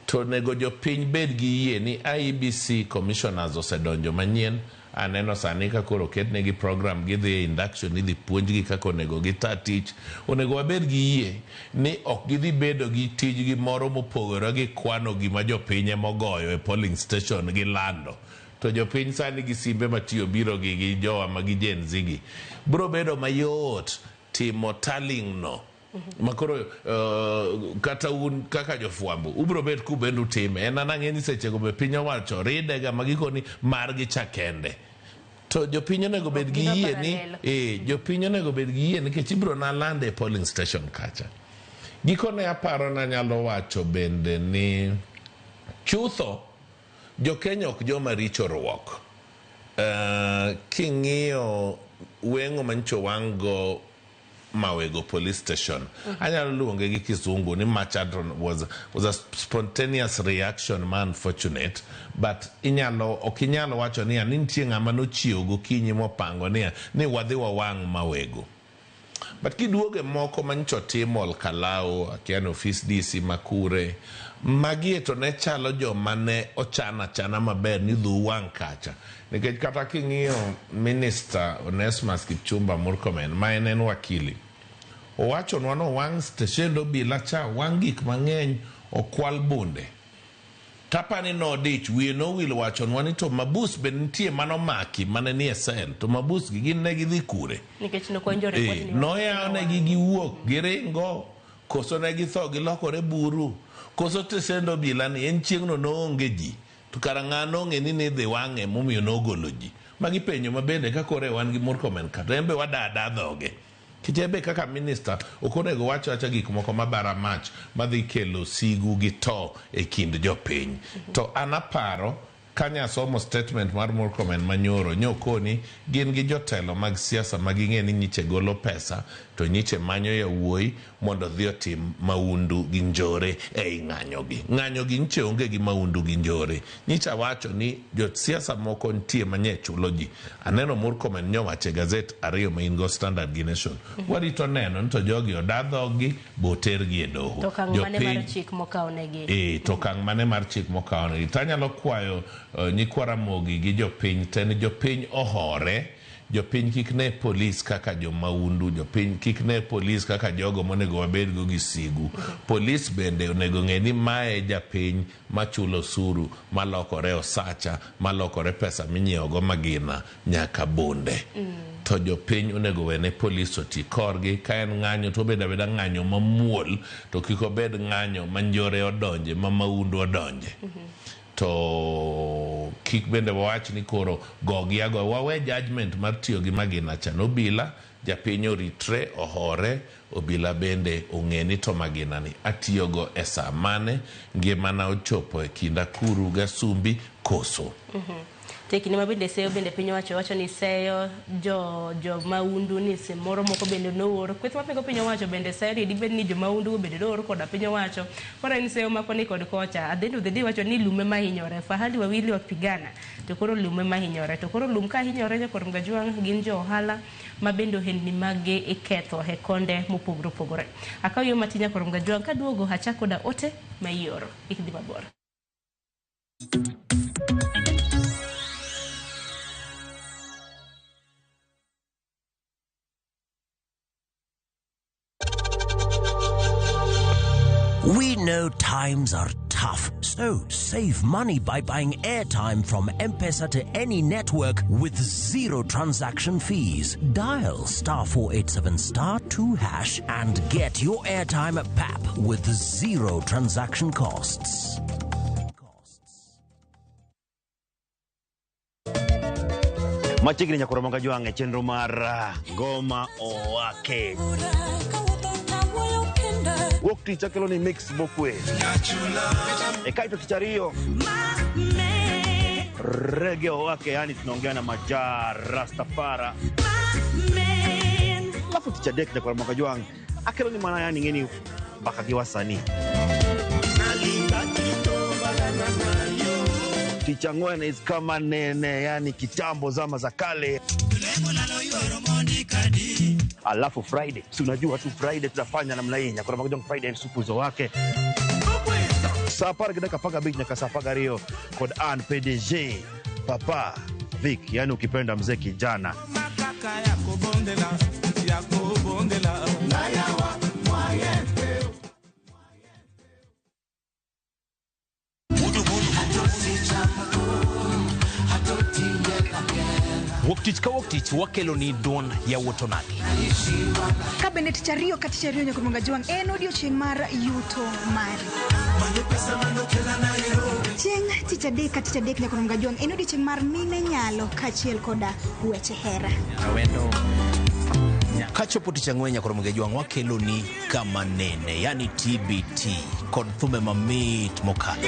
To onego jopiny bed gi yie ni IEBC commissioners osedonjo manyien. Aneno sani ka koro oketnegi program, gidhi e induction, idhi puonjgi kaka onego gita tich. Onego wabed gi yie ni ok gidhi bedo gi tijgi moro mopogore gi kwano gima jopiny emogoyo e polling station gi lando. To jopiny sani gi simbe matiyo biro gi jowa ma gi Gen Z gi. Biro bedo mayot timo tallying no. Makoro kata un kaka jofwambo ubiro bet kubende utime. En an ang'e ni sechego be piny owacho ride ga ma gikoni margi cha kende. To jopiny onego bed gi yie ni jopiny onego bed gi yie nikech ibiro na lande e polling station kacha. Gikone aparo nanyalo wacho bende ni chutho jo-Kenya ok joma richo ruok. King'iyo weng'o manyicho wang' go Mawego police station. Anyalo luonge gi kizungu ni Machadron was a spontaneous reaction ma unfortunate, but inyalo ok inyalo wacho ni nitie ng'ama nochiewo gokinyi mopango niya ni wadhi wawang' Mawego. But kiduoge moko manyicho timo Olkalou, akia ni ofis DC Makure, magie to ne chalo joma ne ochan achana maber ni dhu wang' kacha. Nikech kata king'iyo Minister Onesmus Kipchumba Murkomen, ma en wakili, owachonwa ni owang' steshend obila cha, owang' gik mang'eny, okwal bunde. Tapani nodich, wiye nowil wachonwa ni to mabus be nitie manomaki mane nie sel, to mabus gi gin ne gidhi kure. Nikech nokonjo report ni noyawnegi giwuok, giringo, koso ne githo gilokore buru, koso steshend obila ni en chieng'no noonge ji. To kara ng'ano ong'e ni nidhi wang'e momiyo nogolo ji. Magi penjo ma bende ka koro wan gi Murkomen ka, to en be wadada dhoge. Nikech en be kaka minister ok onego wach awacha gik moko mabara mach madhi kelo sigu gi to e kind jopiny. To an aparo kanya somo statement mar Murkomen manyoro nyokoni gin gi jotelo mag siasa ma ging'e ni nyiche golo pesa to nyiche manyo yawuoyi mondo odhi otim maundu gi njore ei ng'anyo gi. Ng'anyo gi nyiche onge gi maundu gi njore. Nyicha wacho ni josiasa moko nitie manye chulo ji. Aneno Murkomen nyowacho e gazet ariyo ma in go Standard gi Nation. Warito neno ni to jogi oda dhoggi botergi e doho. To okang' mane mar chik mokawnegi? To okang' mane mar chik mokawnegi? To anyalo kwayo nyikwa Ramogi gi jopiny te ni jopiny ohore. Jopiny kik ne polis kaka jomaundu, jopiny kik ne polis kaka jogo monego wabedgo gi sigu. Polis bende onego ng'e ni mae japiny machulo osuru, malokore osacha, malokore pesa minyiewogo magina nyaka bunde. To jopiny onego wene polis oti korgi. Ka en ng'anyo to obed abeda ng'anyo mamuol, to kik obed ng'anyo ma njore odonje, ma maundu odonje. To kik bende wawach ni koro gogi ago, wawe judgment mar tiyo gi magina cha. Obila japiny oritre, ohore, obila bende ong'e ni to magina ni atiyogo e saa mane, ngimana ochopo e kind Akuru gi Asumbi koso. To e kinde ma bende seyo bende piny owacho wacho ni seyo jo maundu ni samoro moko bende noor. Kweth mapingo piny owacho bende seyo ni dibed ni jo maundu bende noor koda piny owacho. Koro en seyo makoni kod kocha. At the end of the day wacho ni lume mahinyore. Fahali wawili wakipigana to koro lume mahinyore. To koro lum ka hinyore jokor Mgajwang' gin jo ohala ma bende ohendni maggi iketho e konde mopogore opogore. Akaw yo matin nyakor Mgajwang' kaduogo achako koda ote ma ioro. Kik idhi mabor. We know times are tough, so save money by buying airtime from M-Pesa to any network with zero transaction fees. Dial *487*2# and get your airtime at PAP with zero transaction costs. Machiegni nyakoro Mgajwang' e chenro mar Ngoma Owake. Wuok tich akelo ni mix mokwe. E kaito tich ariyo Reggae Owake, yani tunaongea na Maja Rastafara. Alafu tich adek nyakoro Mgajwang' akelo ni mana yani ng'eni Mbaka gi Wasanii. Tich Ang'wen is kama nene, yani kitambo, zama za kale. Alafu Friday, si unajua tu Friday tunafanya namna hii, Nyakora Magajong Friday supuzo wake saa 10:15 nyaka saa 12 kod an PDG Papa Vic, yani ukipenda mzee kijana. Wuok tich ka wuok tich wakelo ni duond yawuot onagi. Ka bende tich ariyo ka tich ariyo nyaka Jwang' en odiochieng' mar yuto mari. Chieng' tich adek ka tich adek nyaka Jwang' en odiochieng' mar mine nyalo kaachiel koda weche hera. Kachopo tich ang'wen nyaka Jwang' wakelo ni kama nene, yani TBT kod thumbe mamit mokalo.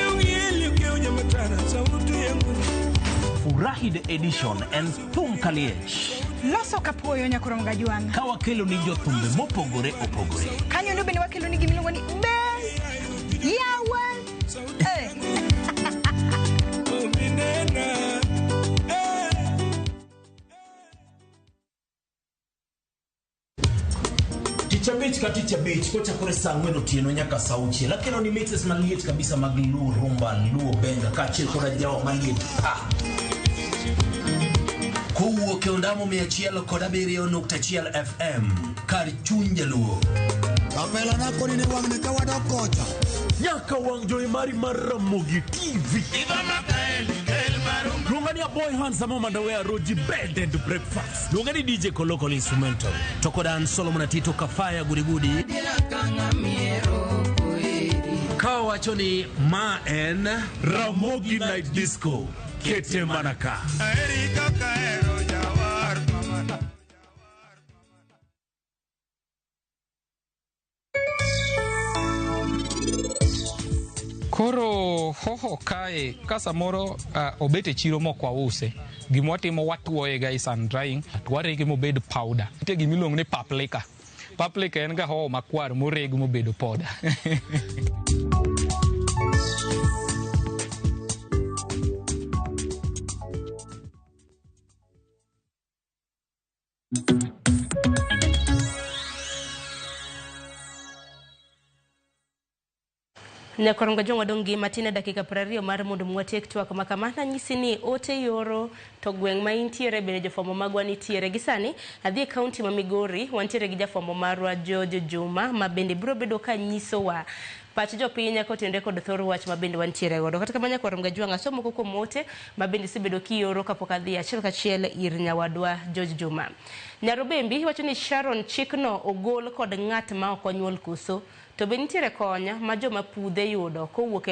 Furahi the edition en thum kaliech. Loso kapuoyo nyaka Jwang'. Ka wakelo ni jothumbe mopogore opogore. Kanyo ndo bende wakelo ni gimiluongo ni be yawa. Tich abich ka tich abich kochakore saa 4 otieno nyaka saa 6. Lakelo ni mixes maliet kabisa mag Luo rumba, Luo benga kaachiel koda jawa maliet pa. Kowuok e ondamo 107.1 FM kar chuny Jaluo. Kapela nako ni wang' ka wadok kocha. Nyaka wang' jowi mari mar Ramogi TV. Luonga ni a boy handsome mandawe roji bed and breakfast. Luonga ni DJ Koloko instrumental. To koda an Solomon Atito Kafaya Gurigudi. Ka wacho ni ma en Ramogi Night Disco. Kete manaka. Koro hoho kae ka samoro obet e chiro mok wause, gima watimo watuoye ga e sun drying to warege mobed powder. Nitie gima iluongo ni paprika. Paprika en ga hoho makwar moreg mobedo powder. Nyakorongo Jwang' wadong' gi matin e dakika 20 mar mondo mwatiek twak ma kama. Nanyisi ni ote yoro to gweng' ma intiere bende jofwambo magwa nitiere. Gi sani adhi e kaunti ma Migori, wantiere gi jafwambo marwa George Juma ma bende biro bedo ka nyisowa pach jopiny kotenore kod thor wach ma bende wantiere godo. Kata kamano Nyakorongo Jwang' asomo moko kuom ote ma bende isebedo kioro kapok adhi achiel kachiel ir nyawadwa George Juma. Nyarobembi wacho ni Sharon chikno ogol kod ng'at ma ok onyuol koso. To be nitiere kony ma joma pudhe yudo kowuok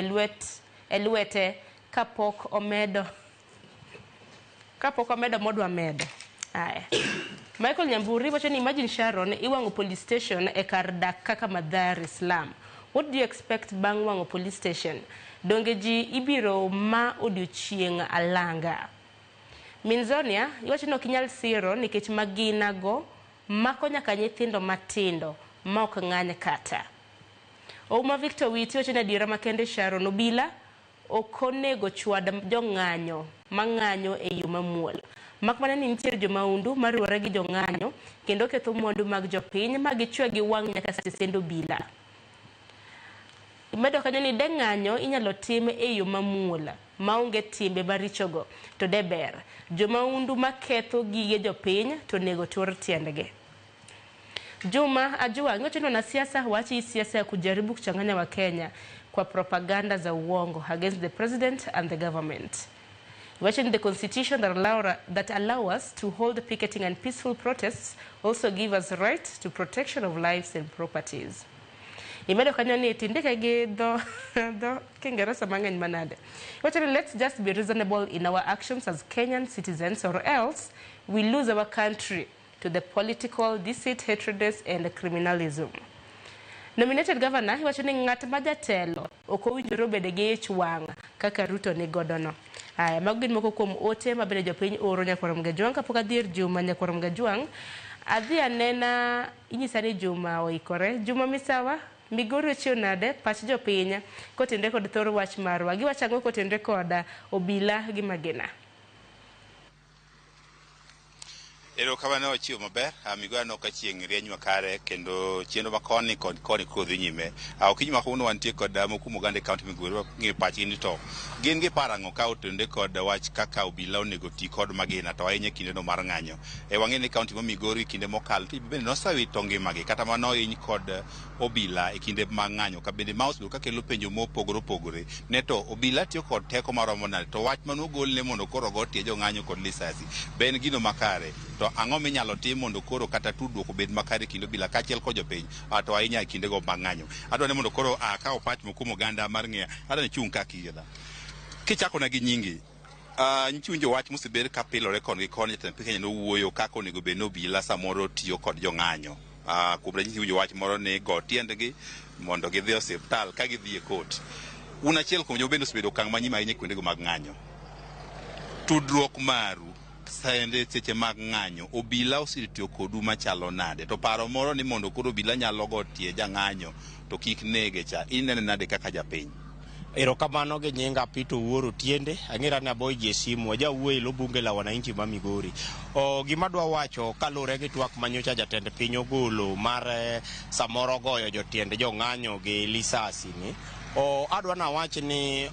e lwete kapok omedo modwa medo. Aya. Michael Nyamburi wacho ni imagine Sharon iwang'o police station e kar dak kaka Mathare slum. What do you expect bang' wang'o police station? Donge ji ibiro ma odiochieng' alanga. Minzonia iwacho ni ok inyal siro nikech magina go mako nyaka nyithindo matindo ma ok ng'any kata. Ouma Victor Witi wacho ni adiera makende Sharon obila ok onego chwad jong'anyo mang'anyo e yo mamuol. Mak mana ni nitiere jomaundu mariwore gi jong'anyo kendo ketho mwandu mag jopiny ma gichwe gi wang' nyaka stesend obila. Imedo kanyo ni de ng'anyo inyalo tim e yo mamuol maonge timbe marichogo to de ber. Jomaundu maketho gige jopiny to onego tur tiendgi. Juma Ajua wacho ni wanasiasa waache hii siasa ya kujaribu kuchanganya Wakenya kwa propaganda za uongo against the president and the government. Watching the constitution that allow us to hold picketing and peaceful protests also give us right to protection of lives and properties. Imedo kanyo ni tindike gi dho Kiingereza mang'eny manade. Watching, let's just be reasonable in our actions as Kenyan citizens or else we lose our country to the political deceit, hatred, and criminalism. Nominated governor iwacho ni ng'at ma jatelo ok owinjore obed gi ich wang' kaka Ruto ni godono. Aya, mago gin moko kuom ote ma bende jopiny oro Nyakwar Mgajwang'. Kapok adhi ir Juma Nyakwar Mgajwang', adhi anena inyisa ni Juma oikore. Juma misawa, Migori ochiew nade pach jopiny kotenre kod thor wach marwa. Giwacho ang'o kotenre kod obila gi magina? Erokamano ochiwo maber. Migori aneno ka chieng' rieny makare kendo chenro ma koni kod koni koro dhi nyime. Okinyi ma kawuono wantie kod moko kuom oganda e kaunti Migori wang'eyo pachgi ni to gin giparo ang'o ka otenore kod wach kaka obila onego ti kod magina to ahinya e kindeno mar ng'anyo. Wang'eyo ni kaunti ma Migori kinde mokalo nitie bende nosewito ngimagi kata mana ohiny kod obila e kinde mag ng'anyo ka bende ma osebedo kakelo penjo mopogore opogore ne to obila tiyo kod teko maromo nade to wach manogolne mondo koro ogo tie jong'anyo kod lisasi be en gino makare to ang'o minyalo tim mondo koro kata tudruok obed makare e kind obila kaachiel kod jopiny to ahinya e kindego mag ng'anyo. Adwa ni mondo koro akaw pach moko kuom oganda mar ng'eya adwa ni chung' ka kiyiedha. Kichakona gi nyingi nitie wach mosebed ka pilore koni gi koni jatend piny Kenya nowuoyo kaka onego bed ni obila samoro tiyo kod jong'anyo. Kuom ranyisi iwinjo wach moro ni go tiendgi mondo gidhi osiptal ka gidhi e kot. Un achiel kuom joma bende osebedo okang' manyime ahinya e kuondego mag ng'anyo. Tudruok maru sende seche mag ng'anyo obila osetiyo kodu machalo nade to paro moro ni mondo koro obila nyalo go tie jang'anyo to kik nege cha inene nade kaka japiny? Erokamano gi nyinga Peter Owuor Otiende, ang'era ni aboy ji e simu, ajawuoyo e lo bunge la wananchi ma Migori. Gima adwa wacho kaluwore gi twak manyocha jatend piny ogolo mar samoro goyo jotiend jong'anyo gi lisasi ni, adwa nawach ni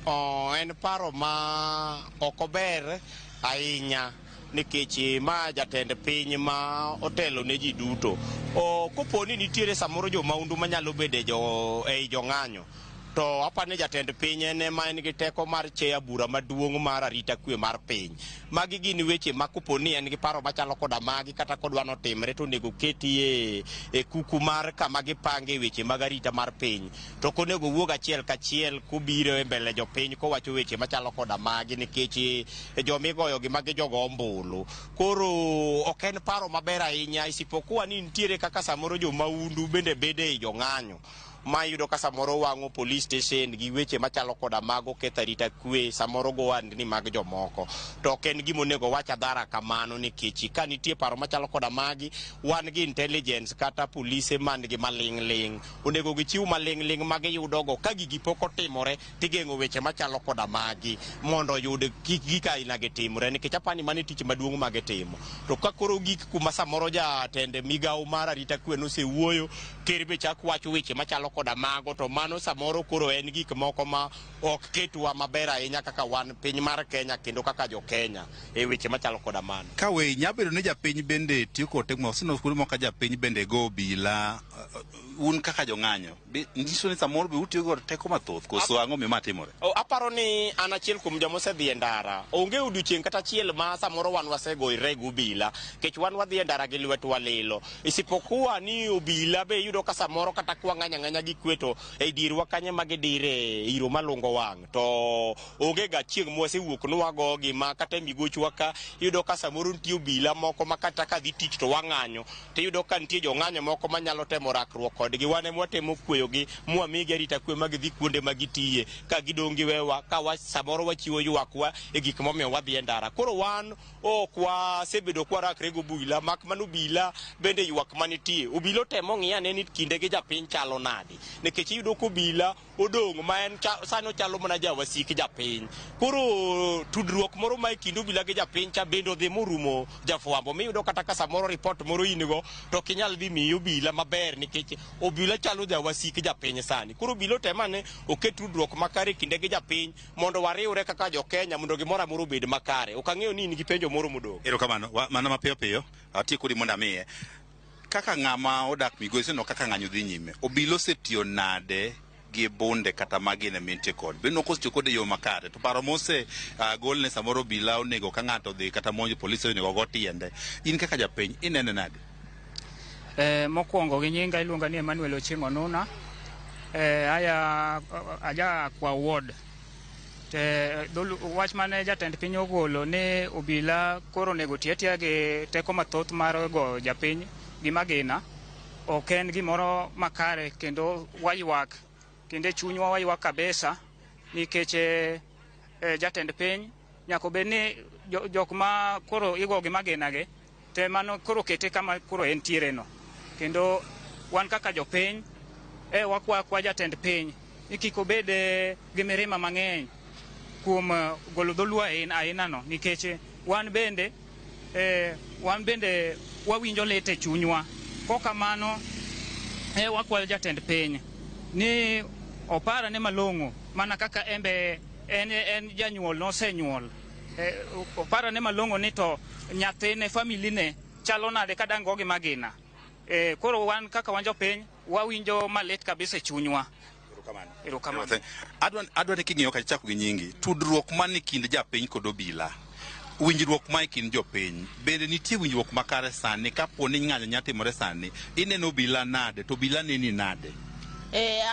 en paro ma ok ober ahinya nikech ma jatend piny ma otelo ne ji duto. Kopo ni nitiere samoro jo maundu manyalo bedo ei jong'anyo, to aparo ni jatend piny en ema en gi teko mar cheya bura maduong' mar arita kwe mar piny. Magi gin weche ma kopo ni en gi paro machalo koda magi kata kodwa notimre to onego keti e kuku mar kama gipange weche mag arita mar piny. To ok onego wuog achiel kachiel kobiro e mbele jopiny kowacho weche machalo koda magi nikech jomigoyo gi magi jogo ombulu. Koro ok en paro maber ahinya isipokuwa ni nitiere kaka samoro jo maundu bende bede ei jong'anyo. Ma iyudo ka samoro wang'o police station gi weche machalo koda mago ketho arita kwe, samoro go wandni mag jomoko. To ok en gima onego wach adhara kamano nikech ka nitie paro machalo koda magi, wan gi intelligence kata polise man gi maling' ling'. Onego gichiw maling' ling' ma giyudogo ka gigi pok otimore tigeng'o weche machalo koda magi mondo oyud kik gik aina gi timre nikech apani mano e tich maduong' ma gitimo. To ka koro gik kuma samoro jatend migawo mar arita kwe nosewuoyo, ker be chak wacho weche machalo koda mago to mano samoro koro en gik moko ma ok ketwa maber ahinya kaka wan piny mar Kenya kendo kaka jo Kenya e weche machalo koda mano. Ka we nyalo bedo ni japiny bende tiyo kod teko waseneno kuonde moko ka japiny bende go obila un kaka jong'anyo nyiso ni samoro be utiyo kod teko mathoth koso ang'o miyo ma timore? Aparo ni an achiel kuom joma osedhi e ndara. Onge odiochieng' kata achiel ma samoro wan wasegoyre gi obila nikech wan wadhi e ndara gi lwetwa lilo. Isipokuwa ni obila be iyudo ka samoro kata kwang'anyo ang'anya gi kwe to e dierwa kanyo ema gidire iro malungo wang' to onge ga chieng' mwasewuok ni wagogi ma kata e migochwa ka iyudo ka samoro nitie obila moko ma kata ka dhi tich to wang'anyo tiyudo ka nitie jong'anyo moko manyalo temo rakruok kodgi wan ema watemo kweyogi mwamigi arita kwe ma gidhi kuonde ma gitiye ka gidong' giwewa ka samoro wachiwo ywakwa e gik momiyo wadhi e ndara. Koro wan ok wasebedo kwarakre gi obila mak mana obila bende ywak manitie. Obila otemo ng'i ane ni kinde gi japiny chalo nade nikech iyudo ka obila odong' ma en sani ochalo mana jawasik japiny. Koro tudruok moro ma e kind obila gi japiny cha bende odhi morumo jafwambo miyudo kata ka samoro ripot moro in go to ok inyal dhi miyi obila maber nikech obila chalo jawasik japiny sani. Koro obila otem ane oket tudruok makare e kinde gi japiny mondo wariwre kaka jo Kenya mondo gimoro amora obed makare. Ok ang'eyo ni in gi penjo moro modong'. Erokamano, mana mapiyo piyo atiyo kodi mondo amiye. Kaka ng'ama odak Migori iseneno kaka ng'anyo dhi nyime. Obila osetiyo nade gi bunde kata magina mintie kod be nok osetiyo kode e yo makare to paro mose golne samoro obila onego ka ng'ato odhi kata monjo polise onego ogo tiende in kaka japiny inene nade? Mokwongo gi nyinga iluonga ni Emmanuel Ochieng' Onuna. Aya aja kwa ward. Te wach mane jatend piny ogolo ni obila koro onego ti atiya gi teko mathoth mar goyo japiny gi magina ok en gimoro makare kendo waywak kendo e chunywa waywak kabisa nikech jatend piny nyaka obed ni jok ma koro igo gi magina gi te mano koro kete kama koro entiere no kendo wan kaka jopiny Wakwa kwa jatend piny ni kik obed gi mirima mang'eny kuom golo dholuo aina no, nikech wan bende wawinjo lit e chunywa. Kokamano wakwayo jatend piny ni oparane malong'o mana kaka embe en janyuol nosenyuol. Oparane malong'o ni to nyathine, familine chalo nade ka dang' gogi magina. Koro wan kaka wan jopiny wawinjo malit kabisa e chunywa. Erokamano. Adwa ni king'iyo ka chako gi nyingi, tudruok man e kind japiny kod obila, winjruok ma e kind jopiny, bende nitie winjruok makare sani? Kapo ni ng'anyo nya timore sani, ineno obila nade to obila neni nade?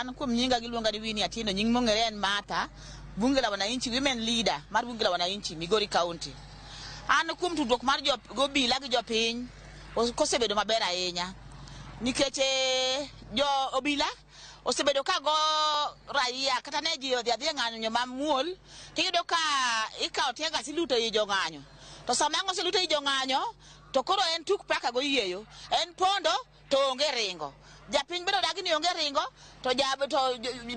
An kuom nyinga giluonga ni Winnie Atieno, nying mong'ere en Martha, Bunge la Wananchi, women leader mar Bunge la Wananchi, Migori County. An kuom tudruok mar obila gi jopiny kosebedo maber ahinya, nikech jo obila osebedo ka go raia kata ne ji odhi adhiya ng'anyo mamuol, tiyudo ka ikawo teargas iluto ei jong'anyo. To sama ang' oseluto ei jong'anyo, to koro en tuk paka go yieyo, en pondo to onge ringo. Japiny bende odagi ni onge ringo, to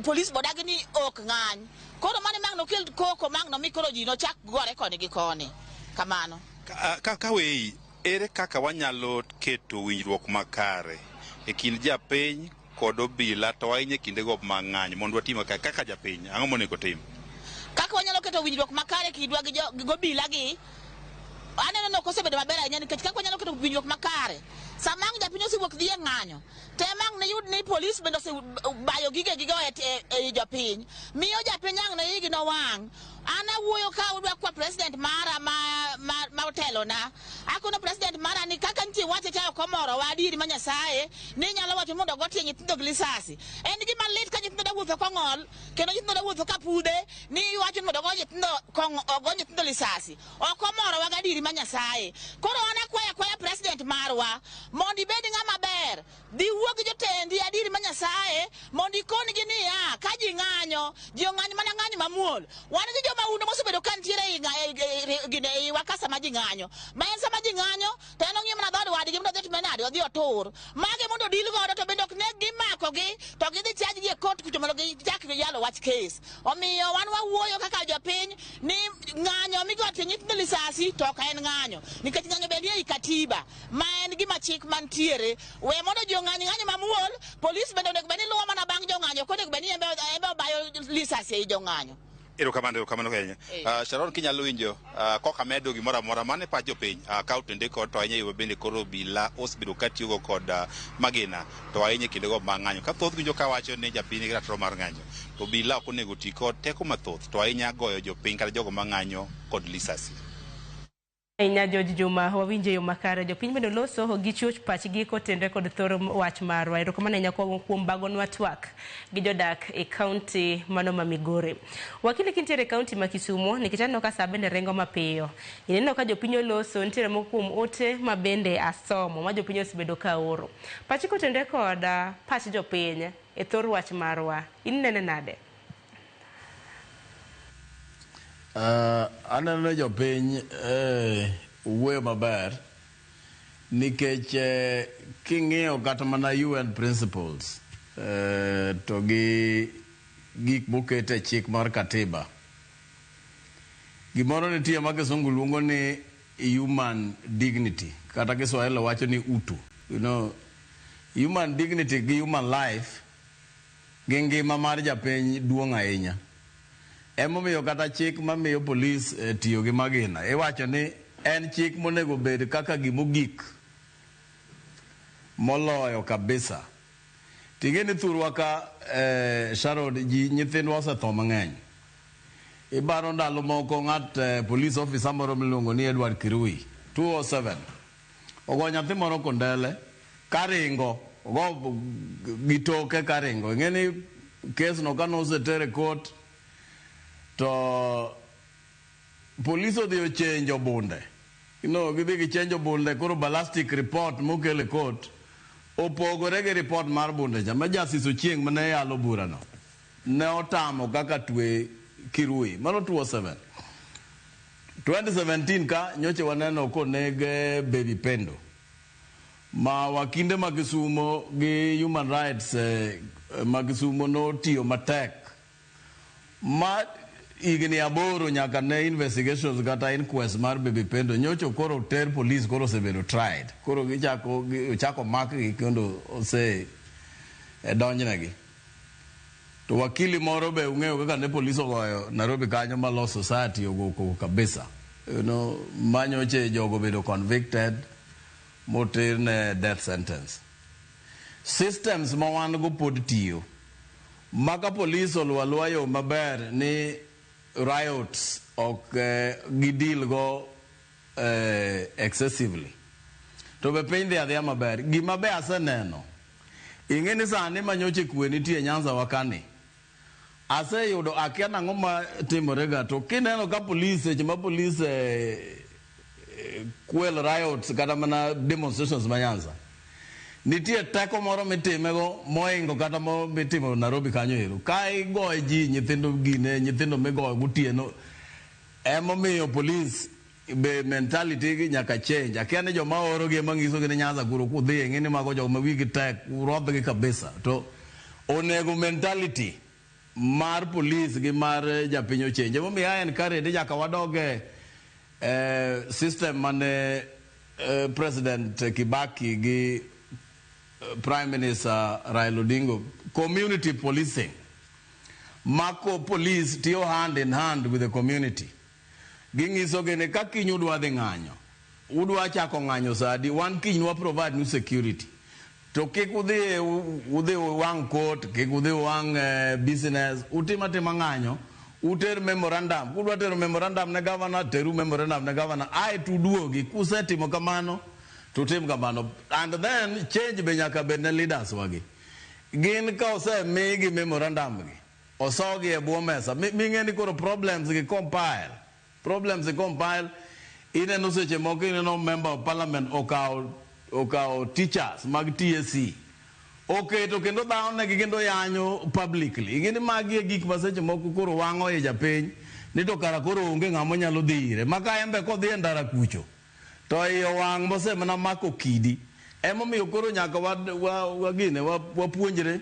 polis bodagi ni ok ng'any. Koro mano mang' nokel koko mang' nomi koro ji nochak gore koni gi koni. Kamano. Ka weyi, ere kaka wanyalo keto winjruok makare e kind japiny kod obila, to ahinya e kindego mag ng'anyo, mondo watim kaka japiny, ang'o monego tim? Kaka wanyalo keto winjruok makare kindwa gi obila gi, aneno ni ok osebedo maber ahinya, nikech kaka wanyalo keto winjruok makare, sama ang' japiny osewuok dhi e ng'anyo, tem ang' ne yud ni polis bende osebayo gigegi e jopiny, miyo japiny ang' ne igi nowang'. An awuoyo ka udwa kwa president mara ma otelona. Akono president mara ni kaka nitie wache cha ok omorowa adieri ma Nyasaye, ni nyalo wacho mondo ogo tie nyithindo gi lisasi. En gima lit ka nyithindo da wuotho kong'ol, kendo nyithindo da wuotho ka pudhe, ni iwacho ni mondo ogo nyithindo lisasi. Ok omorowa gadieri ma Nyasaye. Koro an akwayo akwaya president marwa mondo ibed ng'ama ber. Dhi wuo gi jotendi adieri ma Nyasaye mondo ikon-gi niya, ka ji ng'anyo, ji ong'any mana ng'anyo mamuol. Wan gi joma undo mosebedo ka nitiere e iwa ka sama ji ng'anyo. Ma en sama ji ng'anyo, to en ong'iyo mana dhood wadgi mondo odhi otime nade, odhi otur. Magi mondo odil godo, to bende ok neg gimakogi, to gidhi charge gi e court kucho mondo gichak yalo wach case. Omiyo wan wawuoyo kaka jopiny ni ng'anyo migo tie nyithindo lisasi to ok en ng'anyo. Nikech ng'anyo bende nie ei katiba, ma en gima chik mantiere. We mondo ji ong'any ng'anyo mamuol, polis bende onego bed ni luwo mana bang' jong'anyo, ok onego bed ni embe obayo lisasi ei jong'anyo. Erokamano ahinya. Sharon, kinyalo winjo koka medo gimoro amora mane pach jopiny, ka otende kod to ahinya yo bende koro obila osebedo ka tiyogo kod magina, to ahinya e kindego mag ng'anyo. Ka thoth winjo kawacho ni japiny nigi ratiro mar ng'anyo, to obila ok onego ti kod teko mathoth, to ahinya goyo jopiny kata jogo mang'anyo kod lisasi. Ahinya George Juma, wawinjo yo makare. Jopiny bende loso gichiwo pachgi kotenore kod thor wach marwa. Erokamano ahinya kuom bagonwa twak gi jodak e kaunti mano ma Migori. Wakili kintiere e kaunti ma Kisumo, nikech aneno ka saa bende ringo mapiyo. Ineno ka jopiny oloso, nitiere moko kuom ote ma bende asomo ma jopiny osebedo ka oro. Pachi kotenore kod pach jopiny e thor wach marwa, inene nade? Aneno jopiny wuoyo maber nikech king'iyo kata mana UN principles to gi gik moket e chik mar katiba, gimoro nitie ma kisungu luongo ni human dignity, kata Kiswahili wacho ni utu. You know, human dignity gi human life gi ngima mar japiny duong' ahinya. Emomiyo kata chik mamiyo polis tiyo gi magina, iwacho ni en chik monego bed kaka gimogik moloyo kabisa. Ting'e ni thurwa ka Sharon, ji nyithindwa osetho mang'eny. Ibaro ndalo moko ng'at police officer moro miluongo ni Edward Kirui 207 ogo nyathi moro kondele karingo, ogo gi toke karingo. Ing'e ni kes no kane oseter e court to polis odhi ochenjo bunde. No, gidhi gichenjo bunde, koro ballistic report mokel e court opogore gi report mar bunde cha ma Justice Ochieng' mane yalo burano ne otamo kaka twe Kirui. Mano 207. 2017 ka nyocha waneno koneg Baby Pendo ma wakinde ma Kisumo gi human rights ma Kisumo notiyo matek ma higni 8 nyaka ne investigations kata inquest mar Baby Pendo nyocho koro ter police, koro osebedo tried, koro gichako ochako makgi kendo ose donjnegi. To wakili moro be ung'eyo kaka ne police ogoyo Nairobi kanyo ma Law Society ogo koko kabisa, manyoche jogo bedo convicted moter ne death sentence. Systems ma wan go pod tiyo maka police oluwo aluwa yo maber ni riots ok gideal go excessively, to be piny dhi adhiya maber. Gima be aseneno, ing'e ni sani manyoche kwe nitie Nyanza wa kani, aseyudo akia nang'o ma timore ga, to kineno ka police seche ma police quell riots kata mana demonstrations ma Nyanza, nitie teko moro mitimego moingo kata mo mitimo Nairobi kanyo ero. Ka igoyo ji, nyithindo gine, nyithindo migoyo gotieno, emomiyo police be mentality gi nyaka change. Akia ni joma oro gi ema nyiso gi ni Nyanza kuro kudhi, ing'e ni mago joma wigi tek, urodhgi kabisa. To onego mentality mar police gi mar japiny ochange. Emomiyo a encourage ni nyaka wadog e system mane President Kibaki gi Prime Minister Raila Odinga, community policing. Mako police tiyo hand in hand with the community. Ging'iso gi ni ka kiny udwa dhi ng'anyo, udwa chako ng'anyo sa adi, wan kiny wa provide nu security. To kik udhi udhi wang' court, kik udhi wang' business, utim atima ng'anyo, uter memorandum. Kudwa tero memorandum ne governor, teru memorandum ne governor. Ae tuduogi, kusetimo kamano, tutim kamano. And then change be nyaka bed ne leaders wagi. Gin ka osemigi memorandum gi, osogi e bwo mesa, ming'e ni koro problems gi compile. Problems gi compile, ineno seche moko ineno member of parliament okawo teachers mag TSC, oketo kendo dhawonegi kendo yanyo publicly. Ing'e ni magi e gik ma seche moko koro wang'o i japiny, ni to kara koro onge ng'ama nyalo dhi ire. Ma ka en be kodhi e ndara kucho, to iye owang' mosemana mako kidi. Emomiyo koro nyaka wapuonjre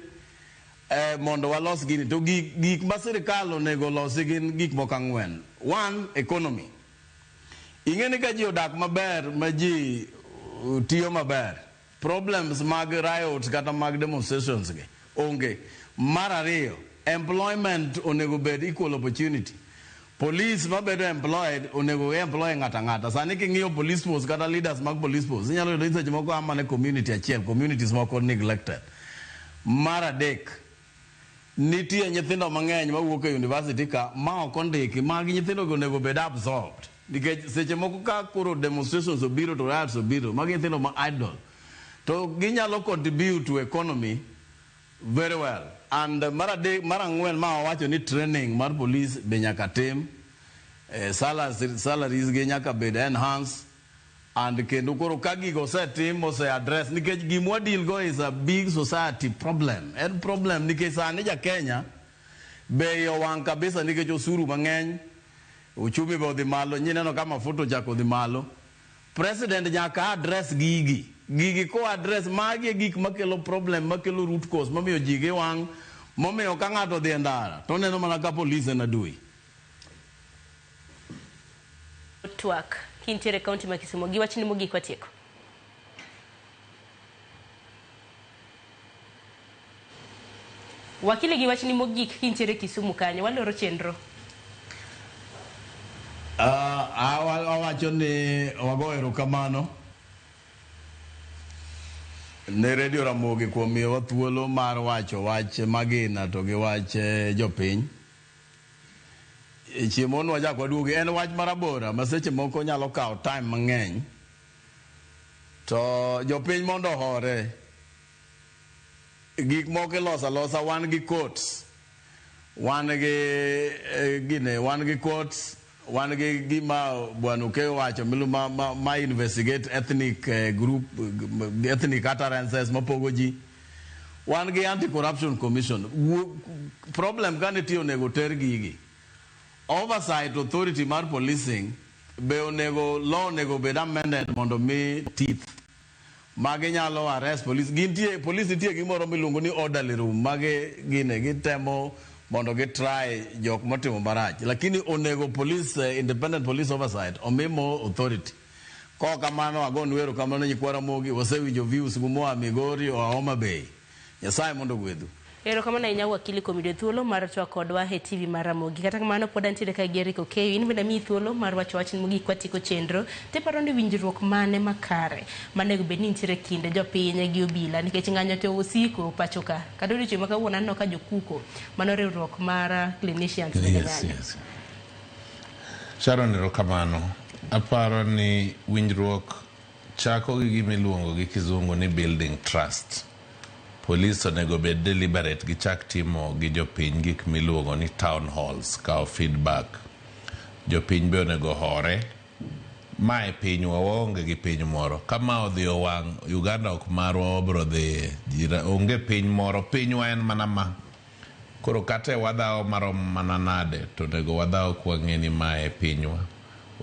mondo walos gini. To gik ma sirikal onego olosi gin gik moko 4. 1, economy. Ing'e ni ka ji odak maber, ma ji tiyo maber, problems mag riots kata mag demonstrations gi onge. Mar 2, employment onego bed equal opportunity. Police mabedo employed onego employ ng'ata ng'ata. Sani king'iyo police force kata leaders mag police force, inyalo yudo ni seche moko a mana e community achiel, communities moko neglected. Mar 3, nitie nyithindo mang'eny mawuok e university ka ma ok ondiki, magi nyithindo go onego bed absorbed. Nikech seche moko ka koro demonstrations obiro to riots obiro, magi nyithindo ma idle. To ginyalo contribute to economy very well. And mar 3, mar 4 ma wawacho ni training mar police be nyaka tim, salaries gi nyaka bed enhanced, and kendo koro ka gigo osetim, ose address, nikech gimwa deal go is a big society problem. En problem nikech sani ja Kenya be iye owang' kabisa nikech osuru mang'eny, uchumi be odhi malo, nyineno ka mafuta ochako odhi malo. President nyaka address gigi. Gigi ko address, magi e gik makelo problem, makelo root cause, mamiyo ji gi wang', momiyo ka ng'ato odhi e ndara, to oneno mana ka police en adui. Twak kintiere kaunti ma Kisumu, gi wachni mogik watieko. Wakili gi wachni mogik kintiere Kisumu kanyo, waloro chenro. Awacho ni wago erokamano ne Radio Ramogi kuom miyowa thuolo mar wacho wach magina to gi wach jopiny. Chiemo wachak waduogi, en wach marabora ma seche moko nyalo kawo time mang'eny. To jopiny mondo ohore. Gik moko iloso alosa, wan gi courts. Wan gi gine, wan gi courts, wan gi gima Bwana Okeyo wacho milu ma investigate ethnic group, ethnic utterances mapogo ji. Wan gi Anti-Corruption Commission. Problem ka nitie onego ter gigi. Oversight authority mar policing be onego law onego bed amended mondo mi teeth. Ma ginyalo arrest police. Gintie police nitie gimoro miluongo ni orderly room magi gine gitemo mondo gitry jok motimo marach. Lakini onego police independent police oversight omi more authority. Kok kamano agonu erokamano nyikwa Ramogi wasewinjo views gu moa Migori oa Homa Bay. Nyasaye mondo ogwedhu. Erokamano ahinya wakili kuom yudo thuolo mar twak kodwa e TV mar Ramogi. Kata kamano pod antiere ka gi Eric Okeyo, in bende amiyi thuolo mar wacho wach mogik kwatieko chenro. Tiparo ni winjruok mane makare manego bed ni nitiere kind jopiny gi obila nikech ng'anyo to osiko pacho ka. Kata odiochieng' ma kawuono aneno ka jokuko mano riwruok mar clinicians bende ng'anyo. Yes. Sharon erokamano. Aparo ni winjruok chako gi gima iluongo gi kizungu ni building trust. Police onego bed deliberate gichak timo gi jopiny gik miluongo ni town halls, kawo feedback. Jopiny be onego hore. Ma e pinywa, waonge gi piny moro. Ka ma odhi owang', Uganda ok marwa wabro dhiye. Onge piny moro, pinywa en mana ma. Koro kata e wadhawo marom mana nade, to onego wadhaw kwang'e ni ma e pinywa.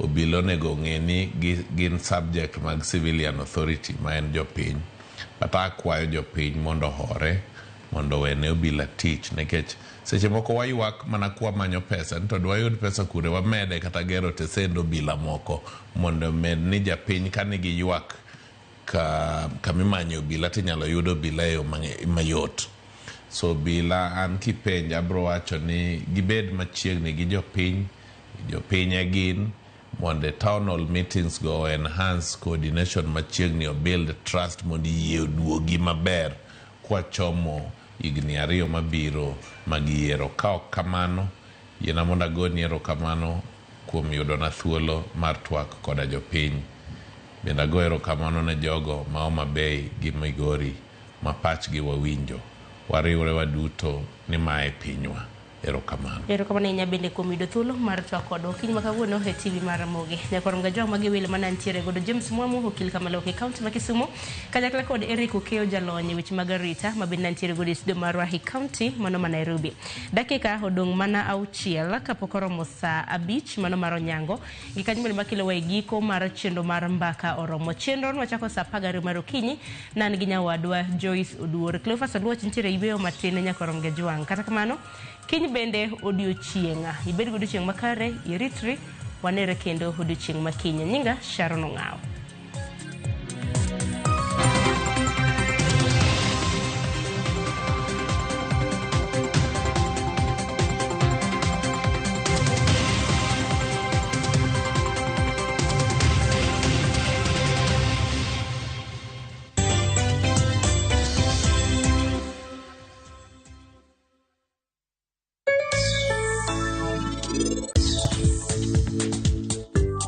Obila onego ong'e ni gin subject mag civilian authority ma en jopiny. But akwayo jopiny mondo ohore, mondo owene obila tich nikech seche moko waywak mana kwamanyo pesa ni to dwayud pesa kure wamede kata gero tesend obila moko mondo omed ni japiny ka nigi ywak ka kamimanye obila tinyalo yud obila e yo mayot. So obila an kipenja abro wacho ni gibed machiegni gi jopiny, jopiny e gin mondo e town hall meetings go enhance coordination machiegni o build trust mondo yie oduogi maber kwachomo higni 2 mabiro mag yiero. Ka ok kamano, yiena mondo agoni erokamano kuom yudona thuolo mar twak koda jopiny. Bende ago erokamano ne jogo ma Homa Bay gi Migori ma pachgi wawinjo. Wariwre waduto ni mae pinywa. Erokamano. Erokamano ahinya bende kuom yudo thuolo mar twak kodwa okinyi ma kawuono e TV mar Ramogi. Nyakwar Mgajwang' magi welo mane antiere godo James Mwamu okil Kamaloka e kaunti ma Kisumu kanyakla kod Eric Okeyo jalony e weche mag arita ma bende nantiere godo e studio marwa e kaunti mano ma Nairobi. Dakika odong' mana 6 kapok oromo saa 5 mano mar onyango. Gi kanyo bende makelowa e giko mar chenro mar mbaka oromo. Chenro nwachako saa 12 mar okinyi nan gi nyawadwa Joyce Oduor. Cleophas Oluoch nitiere yueyo matin nyakwar Mgajwang'. Kata kamano kiny bende odiochieng'. Ibed gi odiochieng' makare, iritri, wanere kendo odiochieng' makiny. Nyinga Sharon Ong'awo.